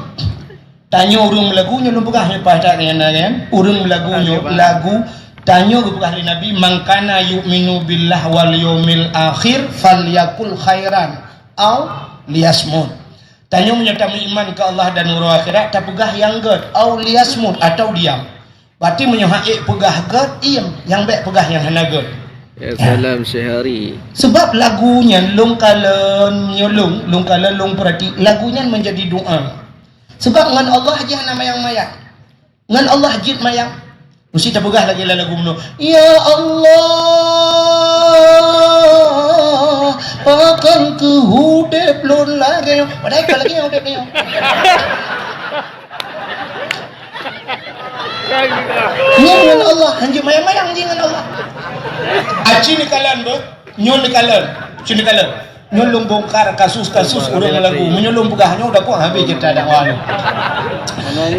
Tanyoe ureueng meulagu nyoe lôn peugah nyoe paih that nyan, nyan. Ureueng meulagu nyoe lagu tanyoe geupeugah lé Nabi, "Man kana yu'minu billah wal yaumil akhir falyakul khairan au liyasmut." Tanyoe meunyoe tameuiman keu Allah dan uroe akhirat, tapeugah nyang gét, au liyasmut, atawa diam. Berarti meunyoe hak ék peugah gét, iem, nyang bék peugah nyang hana gét. Ya, salam sehari. Sebab lagu nyan lôn kalon, nyoe lôn, lôn kalon, lôn peurati, lagu nyan menjadi doa. Sebab ngon Allah jih hana mayang-mayang. Ngon Allah jeuet mayang. Meusti tapeugah lagée lam lagu meunoe, "Ya Allah, pakon keuh udeb lôn lagée nyoe." Padahai kon lagée nyoe udeb nyoe. Nyan ngon Allah, hanjeuet mayang-mayang jih ngon Allah. Aci neukalon beuh, nyoe neukalon, ci neukalon. Nyoe lôn bongkar kasus-kasus ureuëng lagu. Meunyoe lôn peugah nyoe, udah pun habéh cerita dakwah nyoe.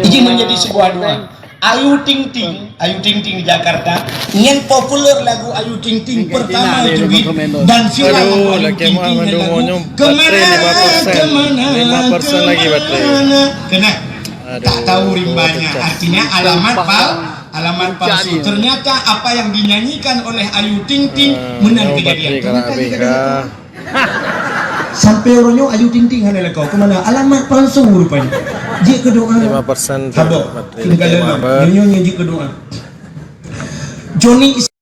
Ini menjadi sebuah doa. Ayu Ting Ting, Ayu Ting Ting di Jakarta, nyan populer lagu Ayu Ting Ting pertama itu, dan viral lagu Ayu Ting Ting nyan lagu Kemana, Kemana, Kemana. Kena. Tak tahu rimbanya, artinya alamat pal, alamat palsu. Ternyata apa yang dinyanyikan oleh Ayu Ting Ting menang kejadian. Ternyata dia kena. Sampai uroe nyoe Ayu Ting Ting hana lakoe. Kemana? Alamat palsu rupanya. Jeuet keu doa. Lima persen. Haba. Tinggal dalam. Nyoe, nyoe jeuet keu doa. Johnny